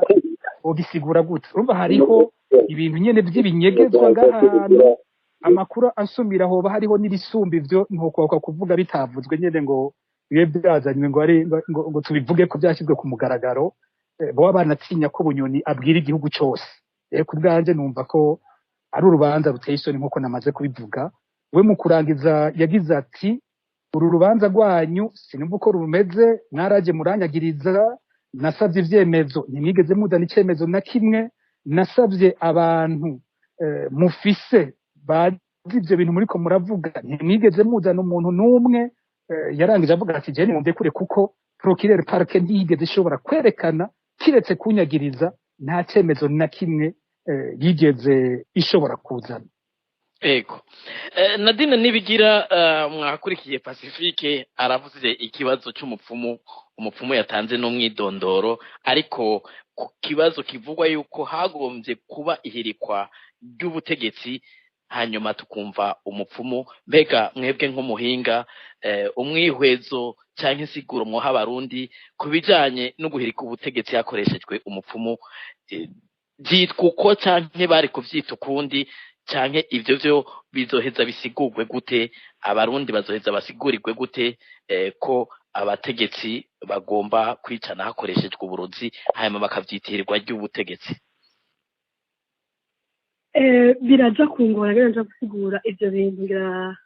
wogisigura gute? Urumva hariho ibintu nyene vy'ibinyegezwa ngahantu. Amakuru ansumira, hoba hariho n'ibisumba ivyo ntukwaka kuvuga bitavuzwe nyene ngo bibe byazanywe ngo ari ngo tubivuge ko byashyizwe ku mugaragaro. Boba banatinya ko Bunyoni abwira igihugu cose. Ku bwanje numva ko ari urubanza ruteye isoni nk'uko namaze kubivuga. We mu kurangiza yagize ati uru rubanza rwanyu sinumva uko rumeze, mwaraje muranyagiriza, nasabye ivyemezo ntimwigeze muzana icemezo na kimwe, nasabye abantu mufise bazi ivyo bintu muriko muravuga, ntimwigeze muzana umuntu n'umwe. Yarangije avuga ati je nimumve kure kuko Procureur, parquet ntiyigeze ishobora kwerekana, kiretse kunyagiriza, nta cemezo na kimwe yigeze ishobora kuzana. Ego. Nadine Nibigira, mwakurikiye Pacifique aravuze ikibazo c'umupfumu, umupfumu yatanze n'umwidondoro, ariko ku kibazo kivugwa yuko hagombye kuba ihirikwa ry'ubutegetsi, hanyuma tukumva umupfumu. Mbega mwebwe nk'umuhinga, umwihwezo canke insiguro mwoha Abarundi ku bijanye no guhirika ubutegetsi hakoreshejwe umupfumu, vyitwa uko canke bari kuvyita ukundi, canke ivyo vyo bizoheza bisigurwe gute? Abarundi bazoheza basigurirwe gute ko abategetsi bagomba kwicana hakoreshejwe uburozi, hanyuma bakavyitirirwa ry'ubutegetsi? Biraja kungora ngene nja gusigura ivyo bintu, ngira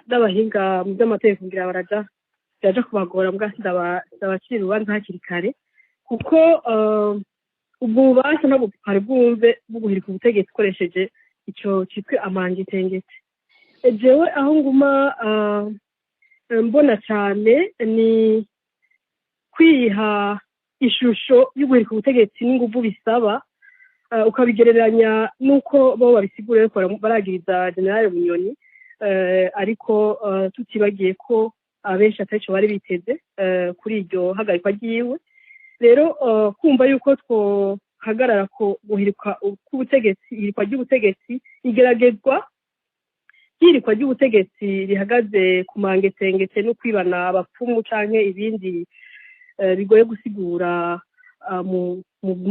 n'abahinga mu vy'amategeko ngira biraja kubagora, mbwa ndabacira urubanza hakiri kare, kuko ubwo bubasha ntabwo bwari bwumve bwo guhirika ubutegetsi ukoresheje ico citwa amangetengete. Jewe aho nguma mbona cane ni kwiha ishusho y'uguhirika ubutegetsi n'inguvu bisaba, ukabigereranya n'uko bo babisigura ariko baragiriza General Bunyoni, ariko tutibagiye ko abenshi atarico bari biteze kuri iryo hagarikwa ryiwe. Rero kumva yuko twohagarara ko guhirika k'ubutegetsi, ihirikwa ry'ubutegetsi, igeragezwa ry'ihirikwa ry'ubutegetsi rihagaze ku mangetengete no kwibana abapfumu canke ibindi bigoye gusigura mu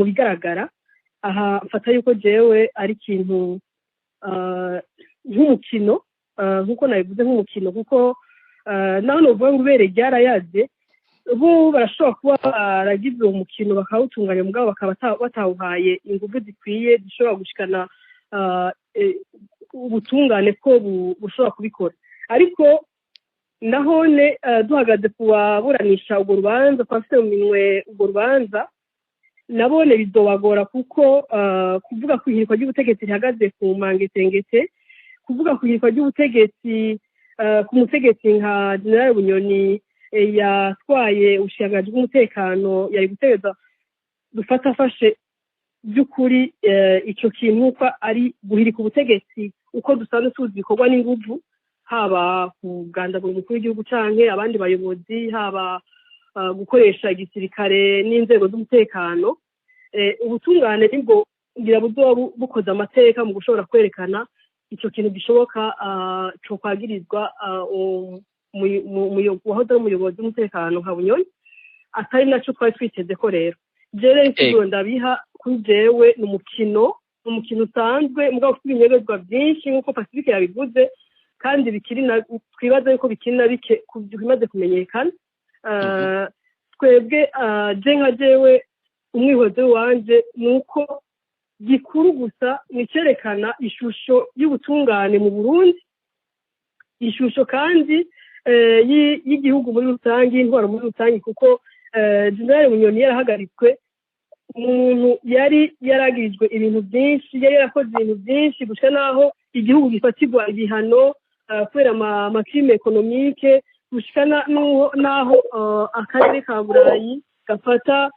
bigaragara. Aha mfata yuko jewe ari ikintu nk'umukino, nkuko nabivuze nk'umukino, kuko naho novuga ngo ibere ryarayaze, bo barashobora kuba baragize uwo mukino bakawutunganya, mugabo bakaba batawuhaye inguvu zikwiye zishobora gushikana ubutungane ko bushobora kubikora. Ariko nahone duhagaze ku baburanisha urwo rubanza, ku bafite mu minwe urwo rubanza, nabone bizobagora, kuko kuvuga ku ihirikwa ry'ubutegetsi rihagaze ku mangetengete, kuvuga ku ihirikwa ry'ubutegetsi ku mutegetsi nka General Bunyoni yatwaye ubushikiranganji bw'umutekano, yari gutegereza dufata afashe by'ukuri ico kintu uko ari guhirika ubutegetsi uko dusanzwe tuzi bikorwa n'inguvu, haba kugandagura umukuru w'igihugu canke abandi bayobozi, haba gukoresha igisirikare n'inzego z'umutekano. Ubutungane nibwo ngira buzoba bukoze amateka mu gushobora kwerekana ico kintu gishoboka co kwagirizwa uwahoze ari umuyobozi w'umutekano nka Bunyoni, atari naco twari twiteze ko. Rero jewe insiguro ndabiha kuri jewe ni umukino, umukino usanzwe mugabo ufite ibinyegezwa byinshi nk'uko Pacifique yabivuze, kandi bikiri na twibaza yuko bikiri na bike bimaze kumenyekana. Twebwe je nka jewe umwihwezo wanje ni uko gikuru gusa ni cerekana ishusho y'ubutungane mu Burundi, ishusho kandi y'igihugu muri rusange, intwaro muri rusange, kuko General Bunyoni yarahagaritswe, umuntu yari yaragirijwe ibintu byinshi, yari yarakoze ibintu byinshi gushika naho igihugu gifatirwa ibihano kubera amacrime économique, gushika naho akarere ka Burayi gafata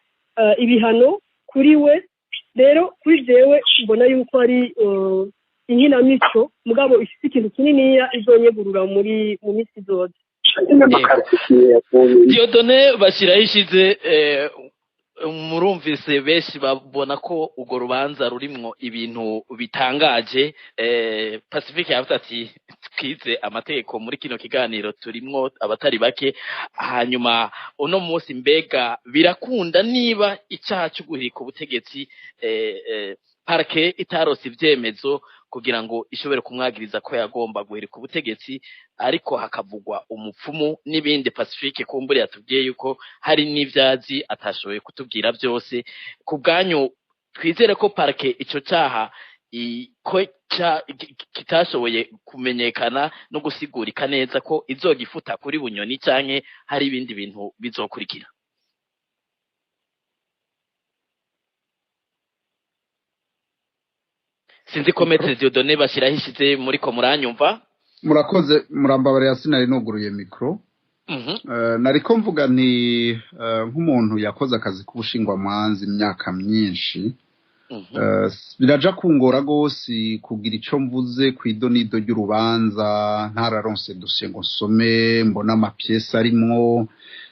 ibihano kuri we. Rero kuri jewe mbona yuko ari inkinamico, mugabo ifite ikintu kininiya izonyegurura mu misi izoza. Dieudonné Bashirahishize, murumvise benshi babona ko urwo rubanza rurimwo ibintu bitangaje. Pacifique yavuze ati twize amategeko muri kino kiganiro turimwo abatari bake, hanyuma uno munsi mbega birakunda niba icaha cyo guhirika ubutegetsi parquet itarose ivyemezo kugira ngo ishobore kumwagiriza ko yagomba guhirika ubutegetsi, ariko hakavugwa umupfumu n'ibindi. Pacifique kumbure yatubwiye yuko hari n'ivyazi atashoboye kutubwira byose. Ku bwanyu twizere ko parquet ico caha ko kitashoboye kumenyekana no gusigurika neza ko izogifuta kuri Bunyoni, canke hari ibindi bintu bizokurikira? Sinzi ko Maître Dieudonné Bashirahishize muri ko muranyumva. Murakoze, murambabarira sinari nuguruye micro. Nariko mvuga nti nk'umuntu yakoze akazi k'ubushingwamanza imyaka myinshi, biraja kungora gose kugira ico mvuze kw'idonido ry'urubanza ntararonse dosiye ngo nsome, mbone ama pièces arimwo.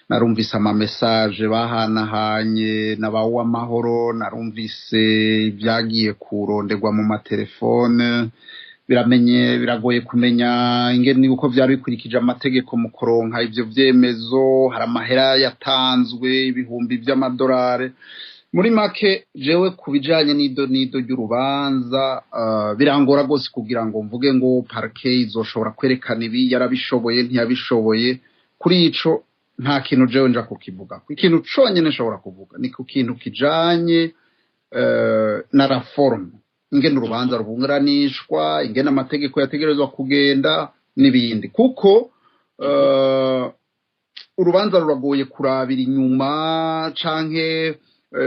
Narumvise ama messages bahanahanye na ba Uwamahoro, narumvise ibyagiye kuronderwa mu matelefone. Biramenye biragoye kumenya ingene uko vyari bikurikije amategeko mu kuronka ivyo vyemezo. Hari amahera yatanzwe, ibihumbi vy'amadolari. Muri make, jewe ku bijanye n'idonido ry'urubanza, birangora rwose kugira ngo mvuge ngo parquet izoshobora kwerekana ibi, yarabishoboye, ntiyabishoboye. Kuri ico nta kintu jewe nja kukivuga. Ikintu conyene nshobora kuvuga ni ku kintu kijanye na la forme, ingene urubanza ruburanishwa, ingene amategeko yategerezwa kugenda n'ibindi, kuko urubanza ruragoye kurabira inyuma, canke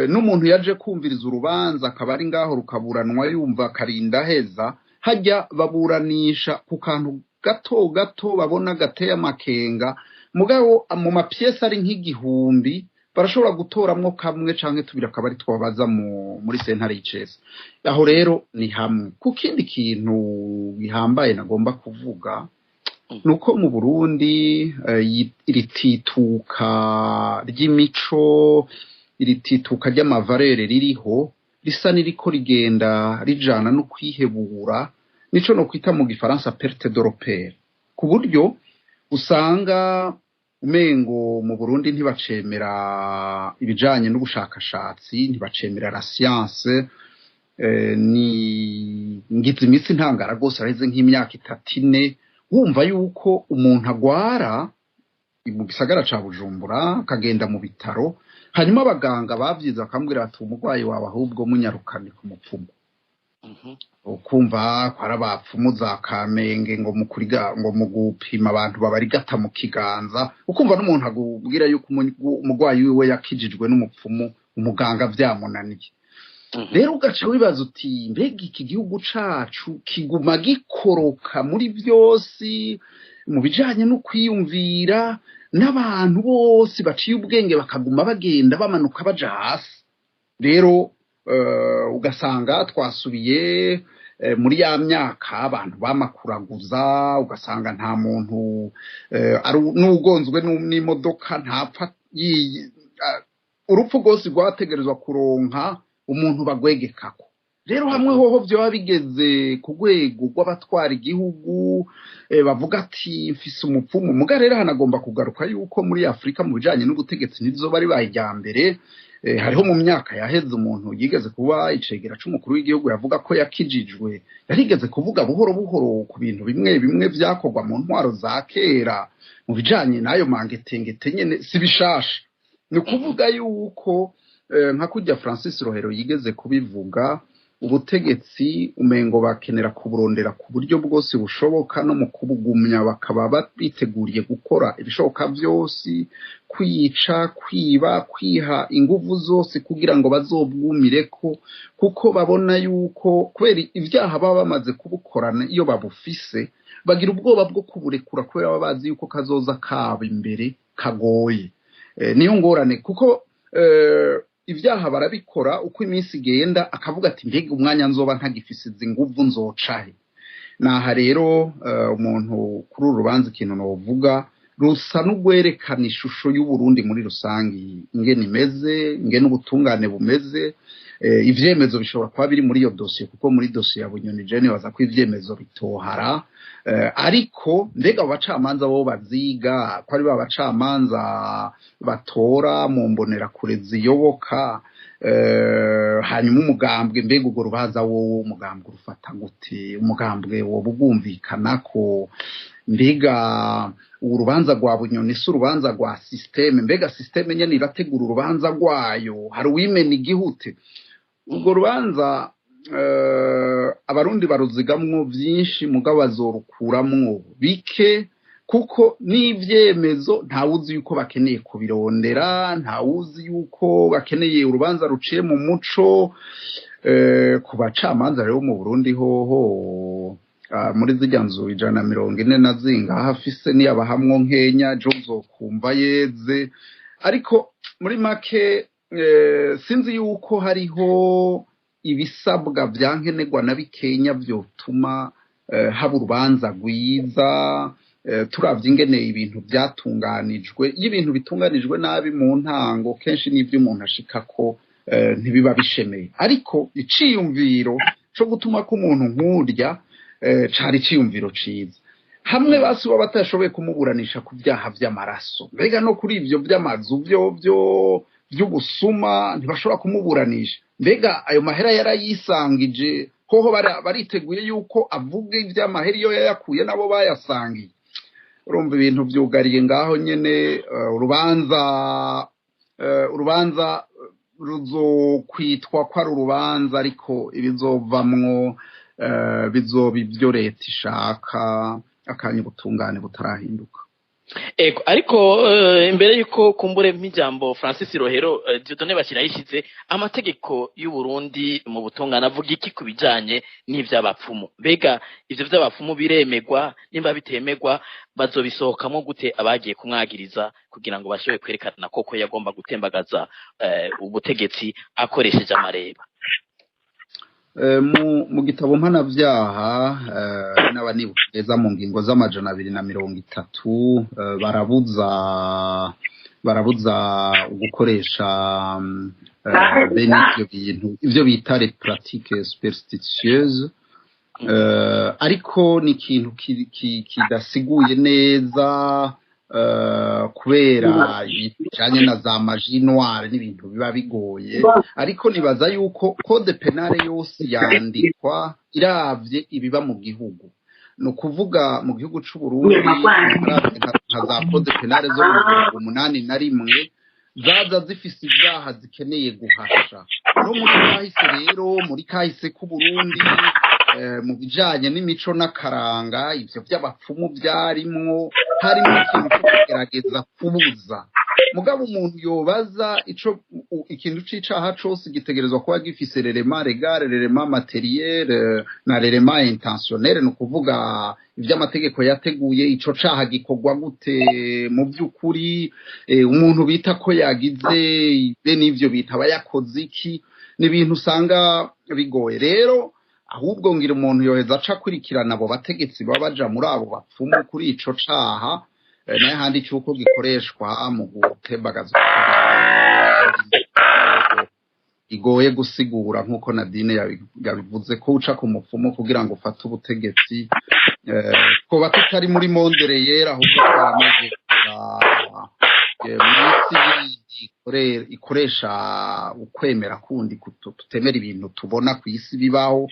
n'umuntu yaje kumviriza urubanza akaba ari ngaho rukaburanwa, yumva akarinda heza hajya baburanisha ku kantu gato gato babona gateye amakenga, mugabo mu ma pièces ari nk'igihumbi barashobora gutoramwo kamwe canke tubiri, akaba ari twabaza muri sentare y'icese. Aho rero ni hamwe. Ku kindi kintu gihambaye nagomba kuvuga, nuko mu Burundi iritituka ry'imico, iritituka ry'ama valeurs ririho risa n'iriko rigenda rijana no kwihebura, nico no kwita mu gifaransa perte de repère, ku buryo usanga umengo mu Burundi ntibacemera ibijanye n'ubushakashatsi, ntibacemera la science. Ni ngize iminsi ntangara rwose, araheze nk'imyaka 3, 4, wumva yuko umuntu agwara mu gisagara ca Bujumbura, akagenda mu bitaro, hanyuma abaganga bavyize bakambwira bati: "Umurwayi wawe ahubwo munyarukane ku mupfumu." Ukumva ko ari abapfumu za Kamenge, ngo mu kuriga, ngo mu gupima abantu babarigata mu kiganza. Ukumva n'umuntu akubwira yuko umurwayi wiwe yakijijwe n'umupfumu, umuganga vyamunaniye. Rero ugaca wibaza uti: "Mbega iki gihugu cacu kiguma gikoroka muri vyose, mu bijanye no kwiyumvira, n'abantu bose baciye ubwenge bakaguma bagenda bamanuka baja hasi." Rero ugasanga twasubiye muri ya myaka abantu bamakuraguza, ugasanga nta muntu n'ugonzwe n'imodoka ntapfa, urupfu rwose rwategerezwa kuronka umuntu bagwegekako. Rero hamwe hoho vyoba bigeze ku rwego rw'abatwara igihugu, bavuga ati: "Mfise umupfumu." Muga rero hanagomba kugaruka yuko muri Afurika mu bijanye n'ubutegetsi ntizoba ribaye irya mbere. Hariho mu myaka yaheze umuntu yigeze kuba icegera c'umukuru w'igihugu yavuga ko yakijijwe, yarigeze kuvuga buhoro buhoro ku bintu bimwe bimwe vyakorwa mu ntwaro za kera mu bijanye n'ayo mangetengete nyene. Si bishasha. Ni ukuvuga yuko nka kurya Francis Rohero yigeze kubivuga, ubutegetsi umengo bakenera kuburondera ku buryo bwose bushoboka, no mu kubugumya bakaba biteguriye gukora ibishoboka vyose, kwica, kwiba, kwiha inguvu zose kugira ngo bazobwumireko, kuko babona yuko kubera ivyaha baba bamaze kubukorana, iyo babufise bagira ubwoba bwo kuburekura, kubera baba bazi yuko kazoza kabo imbere kagoye. Niyo ngorane, kuko ibyaha barabikora, uko iminsi igenda akavuga ati: "Mbega umwanya nzoba ntagifise izi nguvu nzocahe?" Naha rero umuntu kuri uru rubanza, ikintu novuga, rusa n'ugwerekana ishusho y'Uburundi muri rusangi, ingene imeze, ingene ubutungane bumeze. Ivyemezo bishobora kuba biri muri iyo dosiye, kuko muri dosiye ya Bunyoni je nibaza ko ivyemezo bitohara. Ariko mbega abo bacamanza bo baziga ko ari ba bacamanza batora mu mbonerakure ziyoboka, hanyuma umugambwe, mbega urwo rubanza wowe umugambwe urufata gute? Umugambwe woba ugwumvikana ko mbega urubanza rwa Bunyoni si urubanza rwa système? Mbega système nyene irategura urubanza rwayo? Hari uwimena igihute? Urwo rubanza abarundi baruzigamwo vyinshi, mugabo bazorukuramwo bike, kuko n'ivyemezo ntawuzi yuko bakeneye kubirondera, ntawuzi yuko bakeneye urubanza ruciye mu muco. Ku bacamanza rero mu Burundi hoho Muri zirya nzu 140 na zingaha afise, niyabahamwo nkenya ejo uzokumva yeze. Ariko muri make, sinzi yuko hariho ibisabwa vya nkenerwa na bikenya vyotuma haba urubanza rwiza. Turavye ingene ibintu vyatunganijwe, iyo ibintu bitunganijwe nabi mu ntango, kenshi n'ivyo umuntu ashikako ntibiba bishemeye. Ariko iciyumviro co gutuma ko umuntu nk'urya cari iciyumviro ciza, hamwe basi baba batashoboye kumuburanisha ku vyaha vy'amaraso, mbega no kuri ivyo vy'amazu vyo vy'ubusuma ntibashobora kumuburanisha? Mbega ayo mahera yarayisangije hoho? Bariteguye yuko avuga ivy'amahera iyo yayakuye nabo bayasangiye? Urumva ibintu vyugariye ngaho nyene. Urubanza ruzokwitwa ko ari urubanza, ariko ibizovamwo bizoba ibyo leta ishaka, akanya ubutungane butarahinduka. Ego, ariko imbere yuko kumbure nk'ijambo Francis Rohero, Dieudonné Bashyirayishize, amategeko y'u Burundi mu butungane avuga iki ku bijanye n'ivy'abapfumu? Mbega ivyo vy'abapfumu biremegwa? Nimba bitemegwa, bazobisohokamo gute abagiye kumwagiriza, kugira ngo bashobore kwerekana koko yagomba gutembagaza ubutegetsi akoresheje amareba? Mu gitabo mpanavyaha, n'aba nibuka neza, mu ngingo z'230, barabuza gukoresha bene ivyo bintu, ivyo bita les pratiques superstitieuses. Ariko ni ikintu kidasiguye neza, kubera ibijanye na za magie noire n'ibintu biba bigoye. Ariko nibaza yuko code pénale yose yandikwa iravye ibiba mu gihugu. Ni ukuvuga mu gihugu c'u Burundi, uravye nka za code pénale zo mu 81, zaza zifise ivyaha zikeneye guhasha. No muri kahise rero, muri kahise k'u Burundi, mu bijanye n'imico n'akaranga, ivyo vy'abapfumu vyarimwo, harimo ikintu co kugerageza kubuza. Mugabo umuntu yobaza ico ikintu c'icaha cose gitegerezwa kuba gifise l'élément légal, l'élément matériel na l'élément intentionnel. Ni ukuvuga ivy'amategeko yateguye, ico caha gikorwa gute mu vy'ukuri, umuntu bita ko yagize bene ivyo bita aba yakoze iki? Ni ibintu usanga bigoye rero. Ahubwo ngira umuntu yoheza aca akurikirana abo bategetsi baba baja muri abo bapfumu kuri ico caha. Nayo handi cy'uko gikoreshwa mu gutembagaza igoye gusigura, nk'uko Nadine yabivuze, ko uca ku mupfumu kugira ngo ufate ubutegetsi. Twoba tutari muri monde réel, ahubwo twaramaze mw'isi yindi ikoresha ukwemera kundi, tutemera ibintu tubona ku isi bibaho.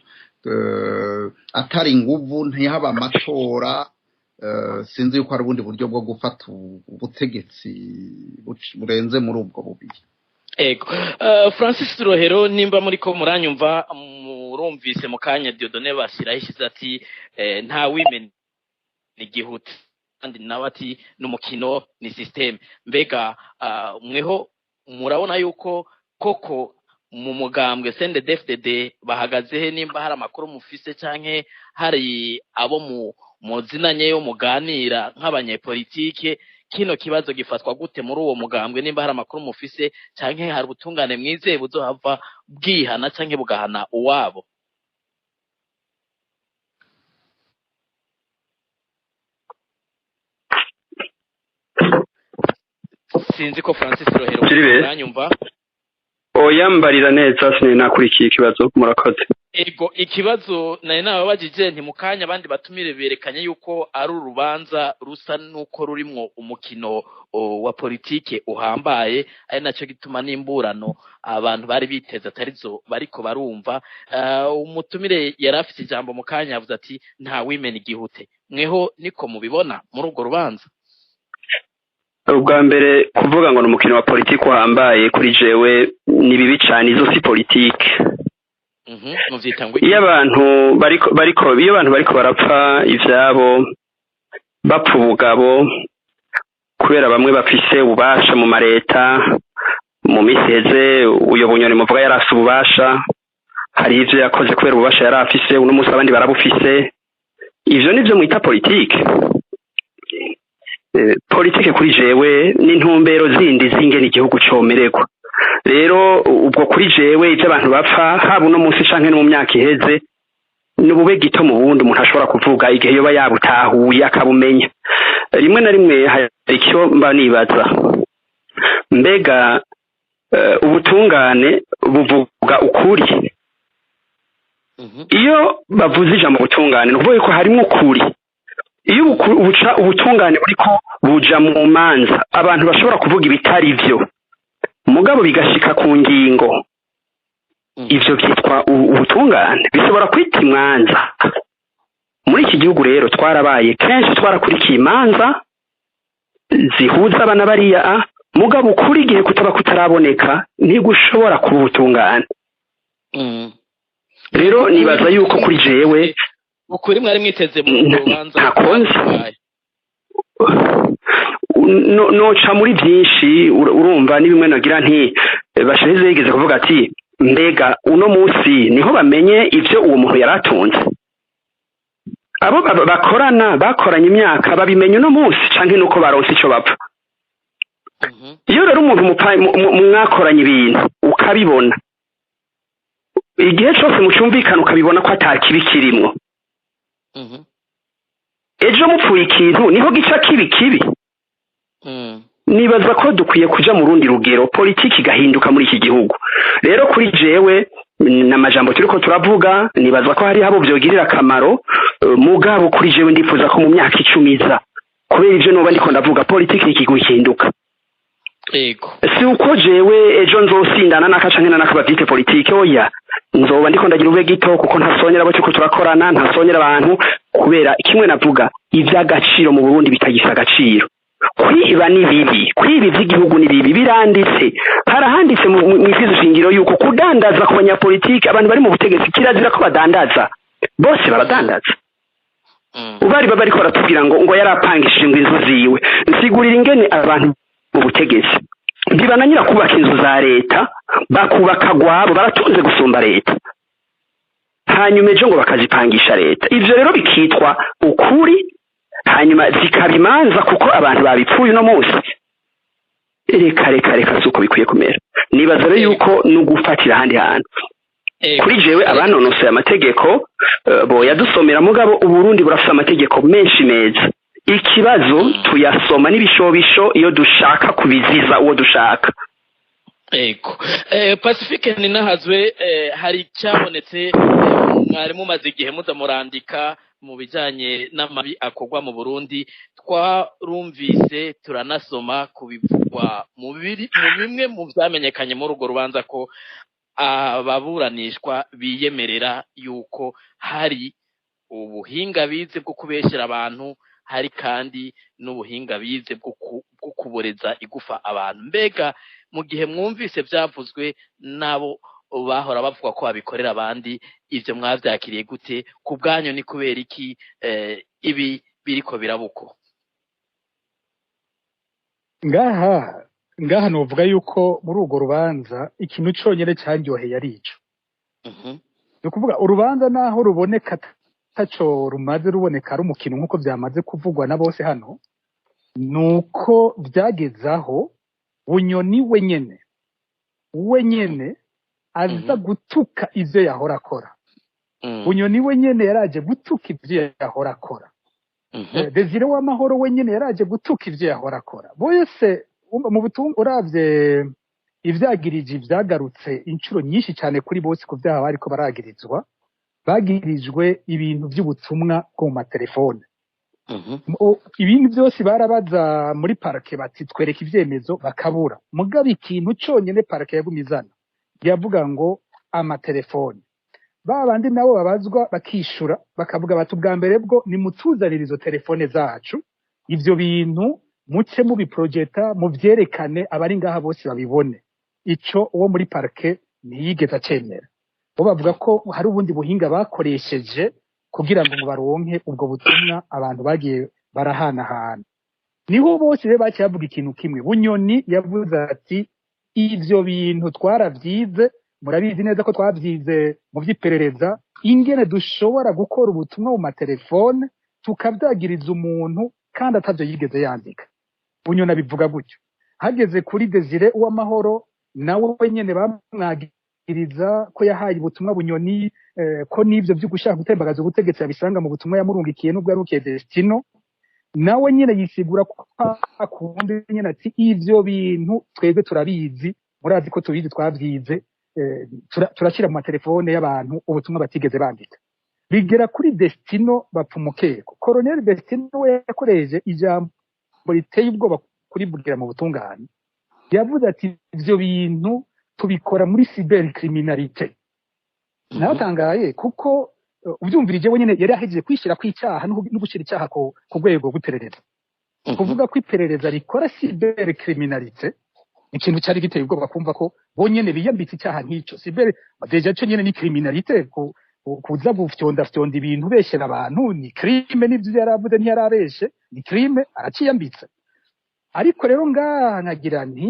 Atari inguvu, ntihaba amatora, sinzi yuko hari ubundi buryo bwo gufata ubutegetsi burenze muri ubwo bubiri. Ego. Francis Rohero, nimba muriko muranyumva, murumvise mu kanya Dieudonné Bashyirahishize ati nta wimena igihute, kandi nawe ati n'umukino, ni système. Mbega mweho murabona yuko koko mu mugambwe CNDD-FDD bahagaze he? Nimba hari amakuru mufise canke hari abo mu muzinanye yo muganira nk'abanyepolitike, kino kibazo gifatwa gute muri uwo mugambwe? Nimba hari amakuru mufise, canke hari ubutungane mwizeye buzohava bwihana canke bugahana uwabo? Sinzi ko Francis Rohero Sylvain. uranyumva? Oya, mbarira neza, sinari nakurikiye ikibazo, murakoze. Ego, ikibazo nari nababajije nti mu kanya abandi batumire berekanye yuko ari urubanza rusa nuko rurimwo umukino wa politike uhambaye, ari naco gituma n'imburano abantu bari biteze atarizo bariko barumva. Umutumire yari afite ijambo mu kanya yavuze ati nta wimena igihute. Mweho niko mubibona muri urwo rubanza? Ubwa mbere, kuvuga ngo ni umukino wa politiki uhambaye, kuri jewe ni bibi cane, izo si politike. Muvyita ngo iki? Iyo abantu bariko barapfa ivyabo, bapfa ubugabo kubera bamwe bafise ububasha mu mareta, mu minsi iheze uyo Bunyoni muvuga yari afise ububasha, hari ivyo yakoze kubera ububasha yari afise, uno munsi abandi barabufise. Ivyo nivyo mwita politike? Politike kuri jewe n'intumbero zindi zingene igihugu comererwa. Rero ubwo kuri jewe ivyo abantu bapfa, haba uno munsi canke no mu myaka iheze, ni ubube gito mu bundi umuntu ashobora kuvuga igihe yoba yabutahuye akabumenya. Rimwe na rimwe hari icyo mba nibaza: mbega ubutungane buvuga ukuri? Iyo bavuze ijambo ubutungane, ni ukuvuga ko harimo ukuri. Iyo ubutungane buriko buja mu manza, abantu bashobora kuvuga ibitari vyo, mugabo bigashika ku ngingo, ivyo vyitwa ubutungane, bishobora kwita imanza. Muri iki gihugu rero twarabaye kenshi, twarakurikiye imanza zihuza abana bariya, mugabo ukuri igihe kutaba kutaraboneka ntigushobora kuba ubutungane. Rero nibaza yuko kuri jewe Ukuri mwari mwiteze muri urwo rubanza ntakonze. rwabaye? Noca muri byinshi. Urumva ni bimwe nagira nti Basharize yigeze kuvuga ati: "Mbega uno munsi niho bamenye ivyo uwo muntu yari atunze?" Abo bakorana, bakoranye imyaka, babimenya uno munsi canke nuko baronse ico bapfa? Iyo rero umuntu mwakoranye ibintu ukabibona, igihe cose mucumvikana ukabibona ko ata kibi kirimwo, ejo mupfuye ikintu niho gica kibi kibi. Nibaza ko dukwiye kuja mu rundi rugero, politiki igahinduka muri iki gihugu. Rero kuri jewe n'amajambo turiko turavuga, nibaza ko hari abo vyogirira akamaro, mugabo kuri jewe ndifuza ko mu myaka 10 iza, kubera ivyo noba ndiko ndavuga, politiki y'igihugu ihinduka. Si uko jewe ejo nzosindana n'aka canke n'aka bavyite politike, oya, nzoba ndiko ndagira ube gito, kuko ntasonyera abo turiko turakorana, ntasonyera abantu, kubera kimwe navuga, ivy'agaciro mu Burundi bitagifise agaciro. Kwiba ni bibi, kwiba ivy'igihugu ni bibi, biranditse, harahanditse mw'ibwirizwa shingiro yuko kudandaza ku banyapolitike, abantu bari mu butegetsi, kirazira ko badandaza. Bose baradandaza. Ubari baba bariko baratubwira ngo yarapangishije ngo inzu ziwe. Nsigurira ingene abantu mu butegetsi bibananira kubaka inzu za leta, bakubaka gwabo, baratunze gusumba leta, hanyuma ejo ngo bakazipangisha leta. Ivyo rero bikitwa ukuri, hanyuma zikaba imanza kuko abantu babipfuye uno munsi. Reka reka reka, si uko bikwiye kumera. Nibaza rero yuko no gufatira ahandi hantu. Kuri jewe abanonosoye amategeko boyadusomera, mugabo Uburundi burafise amategeko menshi meza. Ikibazo tuyasoma n'ibishobisho iyo dushaka kubiziza uwo dushaka. Ego. Pacifique Ninahazwe, hari icyabonetse, mwari mumaze igihe muza murandika mu bijanye n'amabi akorwa mu Burundi. Twarumvise, turanasoma ku bivugwa mu bimwe mu vyamenyekanye muri urwo rubanza, ko ababuranishwa biyemerera yuko hari ubuhinga bize bwo kubeshyera abantu, hari kandi n'ubuhinga bize bwo kuboreza igufa abantu. Mbega mu gihe mwumvise byavuzwe n'abo bahora bavuga ko babikorera abandi, ibyo mwabyakiriye gute ku bwanyu? Ni kubera iki ibi biriko birabuko? Ngaha novuga yuko muri urwo rubanza ikintu conyene candyoheye ari ico. Ni ukuvuga urubanza naho ruboneka taco rumaze, ruboneka ari umukino nk'uko vyamaze kuvugwa na bose hano, nuko vyageze aho Bunyoni wenyene aza gutuka ivyo yahora akora. Bunyoni wenyene yaraje gutuka ivyo yahora akora. Desire w'Amahoro wenyene yaraje gutuka ivyo yahora akora. Bose mu butumwa, uravye ivyagirije vyagarutse inshuro nyinshi cyane kuri bose ku vyaha bariko baragirizwa, bagirijwe ibintu vy'ubutumwa bwo mu matelefone. Ibintu byose barabaza muri parquet bati: "Twereke ivyemezo", bakabura. Mugabo ikintu conyene parquet yagumye izana, yavuga ngo amatelefone. Ba bandi nabo babazwa bakishura, bakavuga bati: "Ubwa mbere bwo nimutuzanire izo telefone zacu, ivyo bintu muce mubiprojeta, muvyerekane, abari ngaha bose babibone." Ico uwo muri parquet ntiyigeze acemera. Bo bavuga ko hari ubundi buhinga bakoresheje kugira ngo baronke ubwo butumwa abantu bagiye barahanahana. Niho bose rero baciye bavuga ikintu kimwe. Bunyoni yavuze ati: "Ivyo bintu twaravyize, murabizi neza ko twavyize mu vy'iperereza, ingene dushobora gukora ubutumwa mu matelefone." Tukavyagiriza umuntu kandi atavyo yigeze yandika. Bunyoni abivuga gutyo. Hageze kuri Desire Uwamahoro, nawe nyene bamwagiriza ko yahaye ubutumwa Bunyoni, ko n'ivyo vyo gushaka gutembagaza ubutegetsi yabisanga mu butumwa yamurungikiye n'ubwo yarukiye Destino. Nawe nyene yisigura ko akundi nyene ati: "Ivyo bintu twebwe turabizi, murazi ko tubizi, twavyize, turashyira mu matelefone y'abantu ubutumwa batigeze bandika." Bigera kuri Destino bapfa umukeko. Colonel Destino we yakoresheje ijambo riteye ubwoba kurivugira mu butungane. Yavuze ati: "Ivyo bintu tubikora muri cybercriminalité." Natangaye kuko ubyumvirije we nyene yari ahejeje kwishyira kw'icyaha no gushyira icyaha ku rwego rw'iperereza. Kuvuga ko iperereza rikora cybercriminalité, ikintu cyari giteye ubwoba kumva ko bonyene biyambitse icyaha nk'ico. Cyber déjà cyo nyene ni criminalité. Kuza gufyonda fyonda ibintu ubeshyera abantu ni crime. N'ivyo yaravuze ntiyarabeshe, ni crime, araciyambitse. Ariko rero ngaha nkagira nti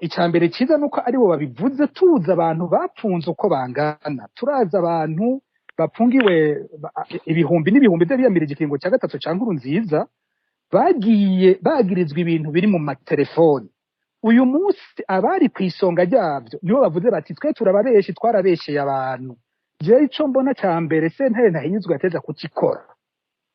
icya mbere cyiza nuko aribo babivuze. Tuzi abantu bapfunze uko bangana, turazi abantu bapfungiwe ibihumbi n'ibihumbi by'abiyamirije ikiringo cya gatatu ca Nkurunziza, bagiye bagirizwa ibintu biri mu matelefoni. Uyu munsi abari ku isonga ryabyo nibo bavuze bati: "Twe turababeshi, twarabesheye abantu." Jewe ico mbona ca mbere sentare ntahinyuzwa yateza kukikora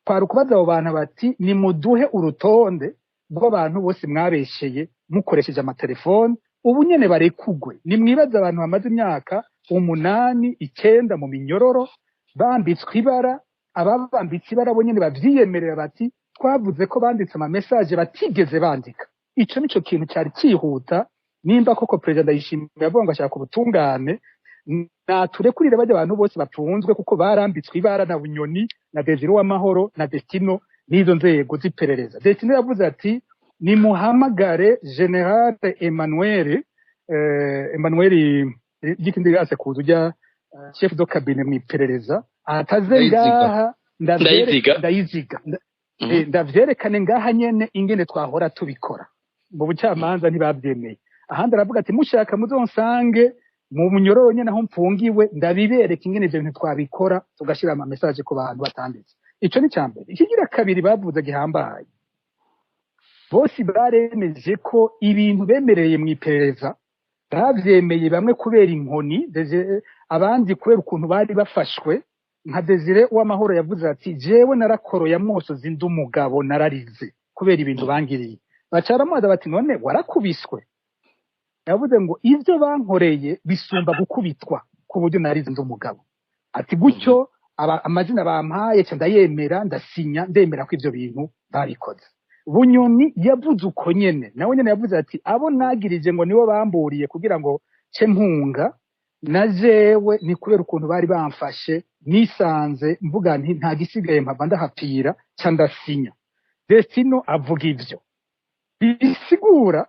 kwari ukubaza abo bantu bati: "Nimuduhe urutonde rw'abantu bose mwabesheye mukoresheje amatelefoni, ubu nyene barekugwe." Nimwibaze abantu bamaze imyaka 8, 9 mu minyororo, bambitswe ibara, ababambitse ibara bo nyene bavyiyemerera bati: "Twavuze ko banditse ama message batigeze bandika." Ico nico kintu cyari cyihuta. Nimba koko Perezida Ndayishimiye avuga ngo ashaka ubutungane, naturekurire bajya abantu bose bapfunzwe kuko barambitswe ibara na Bunyoni na Desire Uwamahoro na Destino n'izo nzego z'iperereza. Destino yavuze ati: "Nimuhamagare General Emmanuel, Emmanuel gikindi gase kuza ujya chef de cabinet mu iperereza ataze Ndayiziga. ngaha Ndayiziga. Ndayiziga. Ndavyerekane ngaha nyene ingene twahora tubikora." Mu bucamanza ntibavyemeye. Ahandi aravuga ati: "Mushaka muzonsange mu munyororo nyene aho mfungiwe, ndabibereka ingene ivyo bintu twabikora, tugashira ama message ku bantu batanditse." Ico ni mbere. Ikigira kabiri bavuze gihambaye, bose baremeje ko ibintu bemereye mu iperereza bavyemeye, bamwe kubera inkoni, abandi kubera ukuntu bari bafashwe. Nka Desire Uwamahoro yavuze ati: "Jewe narakoroye amosozi, ndi umugabo, nararize kubera ibintu bangiriye." Baca baramubaza bati: "None warakubiswe?" Yavuze ngo: "Ivyo bankoreye bisumba gukubitwa, ku buryo narize ndi umugabo." Ati gutyo amazina bampaye ca ndayemera, ndasinya, ndemera ko ivyo bintu babikoze. Bunyoni yavuze uko nyene, nawe nyene yavuze ati: "Abo nagirije ngo nibo bamburiye kugira ngo ce mpunga, na jewe ni kubera ukuntu bari bamfashe, nisanze mvuga nti nta gisigaye, mpava ndahapfira, ca ndasinya." Destino avuga ivyo, bisigura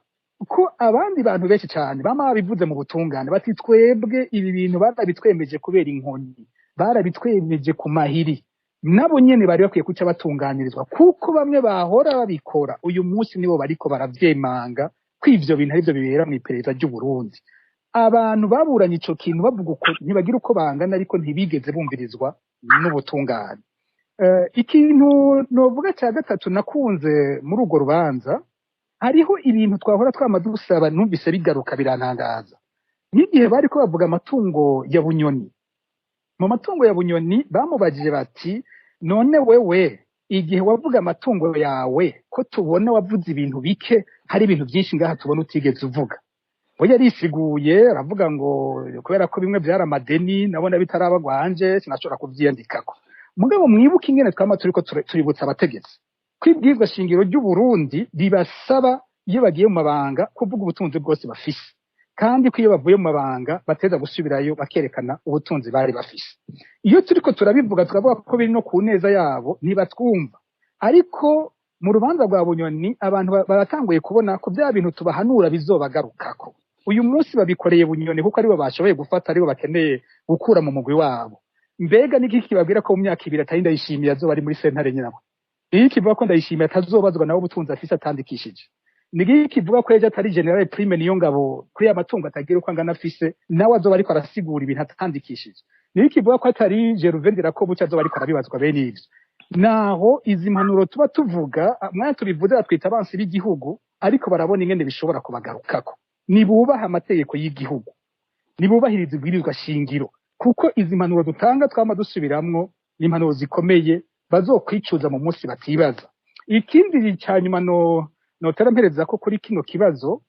ko abandi bantu benshi cyane bama babivuze mu butungane bati: "Twebwe ibi bintu barabitwemeje kubera inkoni, barabitwemeje ku mahiri." Nabo nyene bari bakwiye kuca batunganirizwa, kuko bamwe bahora babikora uyu munsi nibo bariko baravyemanga ko ivyo bintu arivyo bibera mu iperereza ry'u Burundi. Abantu baburanye ico kintu bavuga uko ntibagira uko bangana, ariko ntibigeze bumvirizwa n'ubutungane. Ikintu novuga cya gatatu nakunze muri urwo rubanza, hariho ibintu twahora twama dusaba, numvise bigaruka birantangaza. Nk'igihe bariko bavuga amatungo ya Bunyoni, mu matungo ya Bunyoni bamubajije bati: "None wewe igihe wavuga amatungo yawe, ko tubona wavuze ibintu bike, hari ibintu byinshi ngaha tubona utigeze uvuga?" We yarisiguye, aravuga ngo kubera ko bimwe byari amadeni, nabona bitaraba gwanje, sinashobora kuvyiyandikako. Mugabo mwibuke ingene twama turiko tuributsa abategetsi ko ibwirizwa shingiro ry'u Burundi ribasaba iyo bagiye mu mabanga kuvuga ubutunzi bwose bafise, kandi ko iyo bavuye mu mabanga bateza gusubirayo bakerekana ubutunzi bari bafise. Iyo turiko turabivuga, tukavuga ko biri no ku neza yabo, ntibatwumva. Ariko mu rubanza rwa Bunyoni abantu baratanguye kubona ko bya bintu tubahanura bizobagarukako. Uyu munsi babikoreye Bunyoni kuko aribo bashoboye gufata, aribo bakeneye gukura mu mugwi wabo. Mbega niki kibabwira ko mu myaka 2 atari Ndayishimiye azoba ari muri sentare nyirawe? Niki kivuga ko Ndayishimiye atazobazwa nawe ubutunzi afise atandikishije? Niki kivuga ko ejo atari General Prime niyo ngabo, kuri ya matungo atagira uko angana afise, nawe azoba ariko arasigura ibintu atandikishije? Niki kivuga ko atari Gervais Ndirakobuca azoba ariko arabibazwa bene ivyo? Naho izi mpanuro tuba tuvuga, mwanya tubivuze batwita abansi b'igihugu, ariko barabona ingene bishobora kubagarukako. Nibubaha amategeko y'igihugu, nibubahiriza ibwirizwa shingiro, kuko izi mpanuro dutanga twama dusubiramwo ni impanuro zikomeye bazokwicuza mu munsi batibaza. Ikindi cya nyuma no notera mpereza ko kuri kino kibazo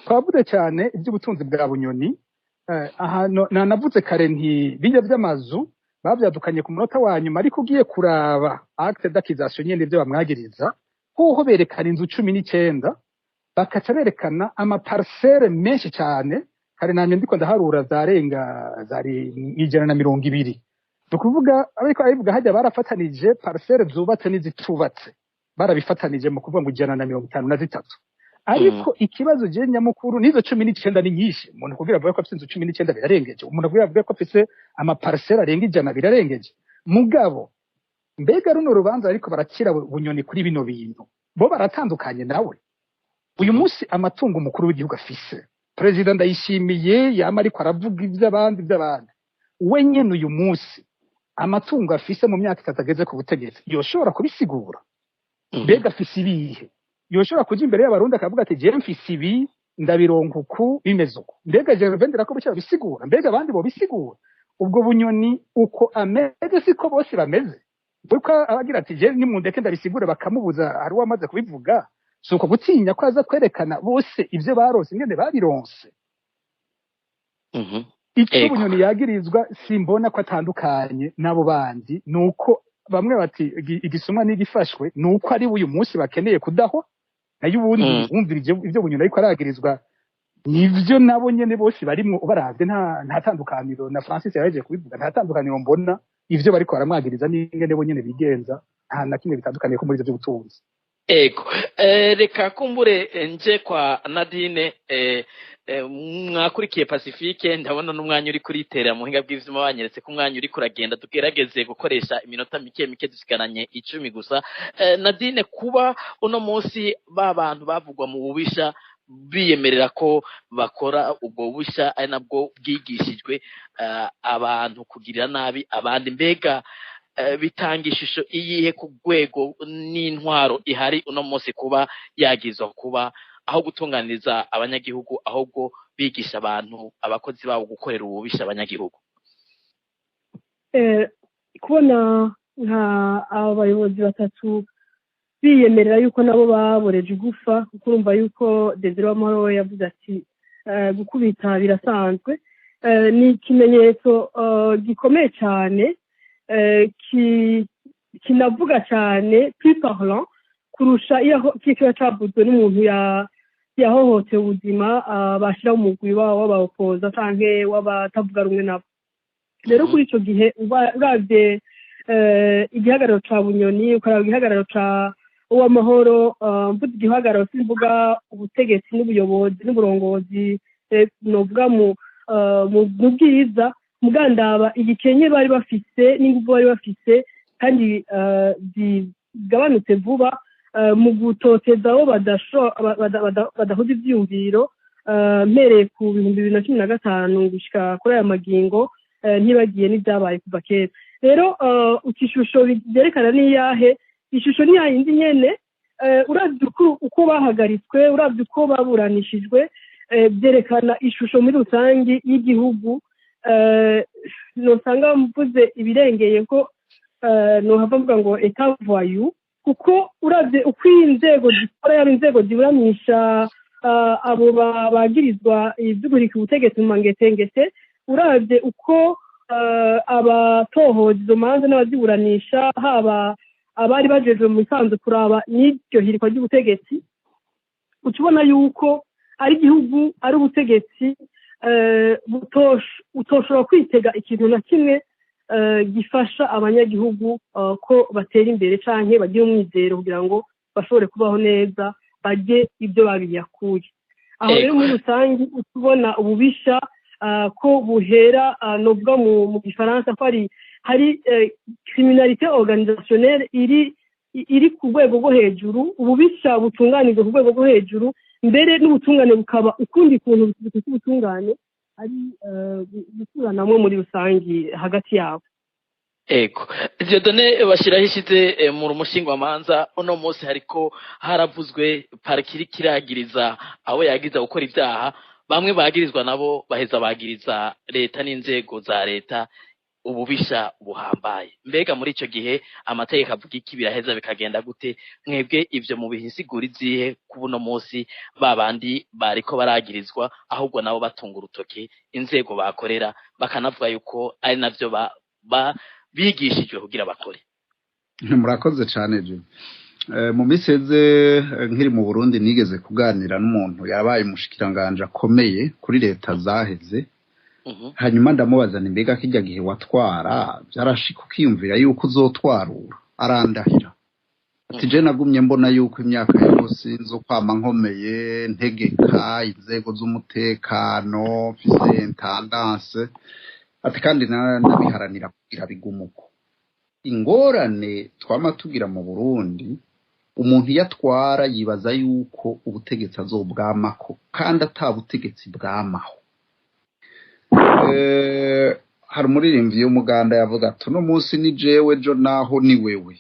twavuze cyane iby'ubutunzi bwa Bunyoni. Aha nanavuze kare nti bijya by'amazu bavyadukanye ku munota wa nyuma, ariko ugiye kuraba acte d'accusation nyene ibyo bamwagiriza, hoho berekana inzu 19, bakaca berekana amaparcelle menshi cyane. Kare namye ndiko ndaharura, zarenga, zari 120. Ni ukuvuga ariko abivuga hajya barafatanije parcelle zubatse n'izitubatse, barabifatanije mu kuvuga ngo 153. Ariko ikibazo je nyamukuru, n'izo 19 ni nyinshi. Umuntu kugira avuge ko afise inzu 19 birarengeje, umuntu kugira avuge ko afise amaparcelle arenga 100 birarengeje. Mugabo mbega runo rubanza ariko barakira Bunyoni kuri bino bintu, bo baratandukanye nawe? Uyu munsi amatungo umukuru w'igihugu afise, Perezida Ndayishimiye, yama ariko aravuga iby'abandi, we nyene uyu munsi amatungo afise mu myaka 3 ageze ku butegetsi yoshobora kubisigura? Mbega afise ibihe? Yoshobora kuja imbere y'Abarundi akavuga ati: "Jewe mfise ibi, ndabironka uku, bimeze uku"? Mbega Gervais Ndirakobuca bisigura? Mbega abandi bobisigura? Ubwo Bunyoni uko ameze siko bose bameze? Kuko abagira ati: "Jewe nimundeke ndabisigure", bakamubuza. Hari uwamaze kubivuga, si uko gutinya ko aza kwerekana bose ivyo barose ingene babironse? Icyo Bunyoni yagirizwa, simbona ko atandukanye n'abo bandi. Ni uko bamwe bati igisumwa n'igifashwe, ni uko ari uyu munsi bakeneye kudahwa. Nayo ubundi wumvira ivyo Bunyoni ariko aragirizwa, nivyo nabo nyene bose barimwo. Ubaravye nta tandukaniro, na Francis yahejeje kubivuga, nta tandukaniro mbona ivyo bariko baramwagiriza n'ingene bo nyene bigenza, nta na kimwe bitandukaniye ko muri ivyo vy'ubutunzi. Ego, reka kumbure nje kwa Nadine. Mwakurikiye Pacifique, ndabona n'umwanya uri kuritera mu buhinga bw'ivyuma, banyeretse ko umwanya uri kuragenda. Tugerageze gukoresha iminota mike mike, dusigaranye 10 gusa. Nadine, kuba uno munsi ba bantu bavugwa mu bubisha biyemerera ko bakora ubwo bubisha, ari nabwo bwigishijwe abantu kugirira nabi abandi, mbega bitanga ishusho iyihe ku rwego n'intwaro ihari uno munsi, kuba yagizwa kuba aho gutunganiriza abanyagihugu, ahubwo bigisha abantu, abakozi babo, gukorera ububisha abanyagihugu? Kubona nka aba bayobozi batatu biyemerera yuko nabo baboreje igufa, kuko urumva yuko Desire Wamahoro we yavuze ati gukubita birasanzwe, ni ikimenyetso gikomeye cyane, kinavuga cyane, plus parlant kurusha iyo kiba cavuzwe n'umuntu yahohotewe ubuzima, bashyiraho umugwi w'abawopoza canke w'abatavuga rumwe nabo. Rero kuri ico gihe uravye igihagararo ca Bunyoni, ukaraba igihagararo ca Uwamahoro, mvuze igihagararo simvuga ubutegetsi n'ubuyobozi n'uburongozi, novuga mu bwiza mugandaba igikenye bari bafise n'inguvu bari bafise, kandi zigabanutse vuba mu gutoteza abo badahuza ivyiyumviro, mpereye ku 2015 gushika kuri aya magingo, ntibagiye n'ibyabaye kuva kera. Rero uti ishusho byerekana n'iyahe? Ishusho ni yayindi nyene. Uravye uko bahagaritswe, uravye uko baburanishijwe, byerekana ishusho muri rusangi y'igihugu. Nosanga mvuze ibirengeye ko nohava mvuga ngo état voyou, kuko uravye uko inzego zikora, yaba inzego ziburanisha abo bagirizwa ivy'uguhirika ubutegetsi mu mangetengete, uravye uko abatohoza izo manza n'abaziburanisha, haba abari bajejwe mu bisanzwe kuraba n'iryo hirikwa ry'ubutegetsi, uca ubona yuko ari igihugu, ari ubutegetsi utoshobora kwitega ikintu na kimwe gifasha abanyagihugu ko batera imbere canke bagira umwizero kugira ngo bashobore kubaho neza, barye ibyo babiyakuye. Aho rero muri rusange utubona ububisha ko buhera, novuga mu gifaransa ko hari criminalité organisationnelle iri ku rwego rwo hejuru, ububisha butunganijwe ku rwego rwo hejuru, mbere n'ubutungane bukaba ukundi kuntu bufite ubutungane ari gusuranamwo muri rusange hagati yabo. Ego, Dieudonné bashyiraho ishize mu rumushingamanza. Uno munsi hariko haravuzwe pariki iriko iragiriza abo yagiriza gukora ibyaha, bamwe bagirizwa nabo baheza bagiriza leta n'inzego za leta ububisha buhambaye. Mbega muri ico gihe amategeko avuga iki? Biraheza bikagenda gute? Mwebwe ivyo mubiha insiguro izihe ku buno munsi ba bandi bariko baragirizwa ahubwo nabo batunga urutoke inzego bakorera, bakanavuga yuko ari navyo ba bigishijwe kugira bakore? Murakoze cyane, Jimmy. Mu minsi iheze, nkiri mu Burundi, nigeze kuganira n'umuntu yabaye umushikiranganje akomeye kuri leta zaheze. Hanyuma ndamubaza nti: "Mbega kirya gihe watwara byarashika ukiyumvira yuko uzotwarura?" Arandahira ati: "Je nagumye mbona yuko imyaka yose nzo kwama nkomeye, ntegeka inzego z'umutekano, mfise intendance." Ati: "Kandi nabiharanira kugira bigumuko." Ingorane twama tugira mu Burundi, umuntu iyo atwara yibaza yuko ubutegetsi azobwamako, kandi ata butegetsi bwamaho. Hari umuririmbyi w'umuganda yavuga ati: "Uno munsi ni jewe, jo naho ni wewe."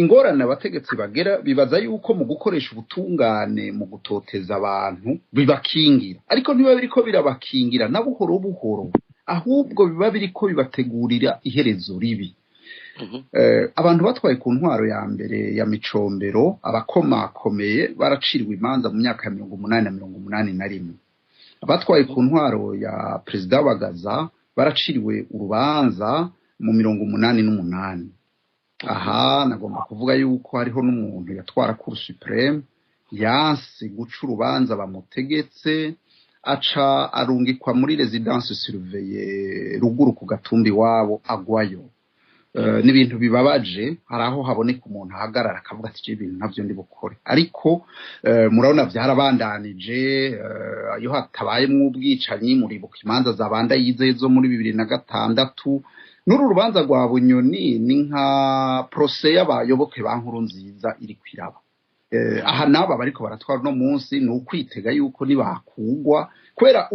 Ingorane abategetsi bagera, bibaza yuko mu gukoresha ubutungane mu gutoteza abantu bibakingira, ariko ntibiba biriko birabakingira na buhoro buhoro, ahubwo biba biriko bibategurira iherezo ribi. Abantu batwaye ku ntwaro ya mbere ya Micombero, abakomakomeye, baraciriwe imanza mu myaka ya 80 na 81. Abatwaye ku ntwaro ya perezida Bagaza baraciriwe urubanza mu 88. Aha nagomba kuvuga yuko hariho n'umuntu yatwara Cour suprême yanse guca urubanza bamutegetse, aca arungikwa muri résidence surveillée ruguru ku gatumba iwabo, agwayo. N'ibintu bibabaje. Hari aho haboneka umuntu ahagarara akavuga ati: "Ibintu ntabyo ndi bukore." Ariko murabona byarabandanije. Iyo hatabayemwo ubwicanyi, muribuka imanza zabanda yizeye zo muri 2006. N'uru rubanza rwa Bunyoni ni nka procès y'abayoboke ba Nkurunziza iri kwiraba. Aha n'aba bariko baratwara uno munsi ni ukwitega yuko nibakugwa kubera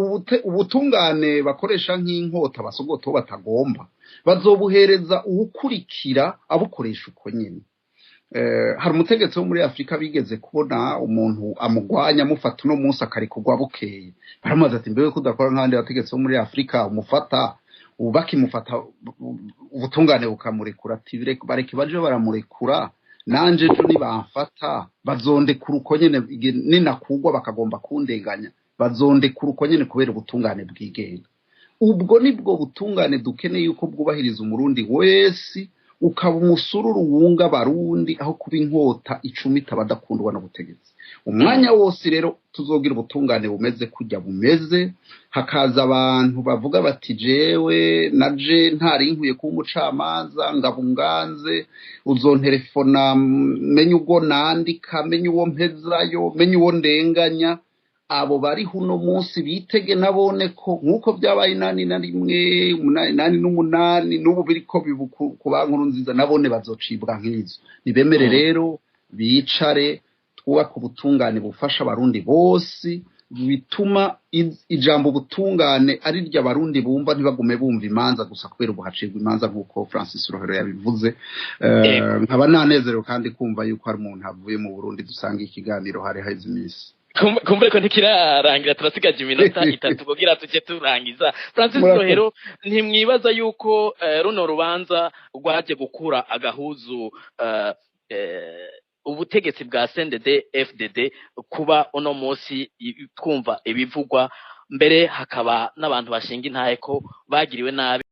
ubutungane bakoresha nk'inkota basogoto batagomba, bazobuhereza uwukurikira abukoresha uko nyene. Hari umutegetsi wo muri Afurika bigeze kubona umuntu amugwanya amufata uno munsi akarekurwa bukeye. Baramubaza ati: "Mbewe ko udakora nk'abandi bategetsi bo muri Afurika, umufata bakimufata ubutungane bukamurekura?" Ati: "Bareke baje baramurekura, nanje ejo nibamfata bazondekura uko nyene. Ninakugwa bakagomba kundenganya, bazondekura uko nyene, kubera ubutungane bwigenga." Ubwo nibwo butungane dukeneye, yuko bwubahiriza umurundi wese, ukaba umusururu wunga abarundi aho kuba inkota icumita abadakundwa n'ubutegetsi umwanya wose. Rero tuzogira ubutungane bumeze kujya bumeze, hakaza abantu bavuga bati: "Jewe naje ntari nkwiye kuba umucamanza, ngabunganze, uzonterefona menye ubwo nandika, menye uwo mpezayo, menye uwo ndenganya." Abo bariho uno munsi bitege nabone ko nk'uko byabaye 81, 88, n'ubu biriko bibu ku ba Nkurunziza, nabone bazocibwa nk'izo. Nibemere rero bicare, twubake ubutungane bufasha abarundi bose, bituma ijambo ubutungane ari ryo abarundi bumva, ntibagume bumva imanza gusa kubera ubu hacibwa imanza, nk'uko Francis Rohero yabivuze. Nkaba nanezerewe kandi kumva yuko hari umuntu avuye mu Burundi dusanga ikiganiro hari haheze iminsi. Kumbure ko ntikirarangira, turasigaje iminota 3 kugira tujye turangiza. Francis Murakoze. Rohero, ntimwibaza yuko runo rubanza rwaje gukura agahuzu ubutegetsi bwa CNDD FDD, kuba uno munsi twumva ibivugwa, mbere hakaba n'abantu bashinga intahe ko bagiriwe nabi?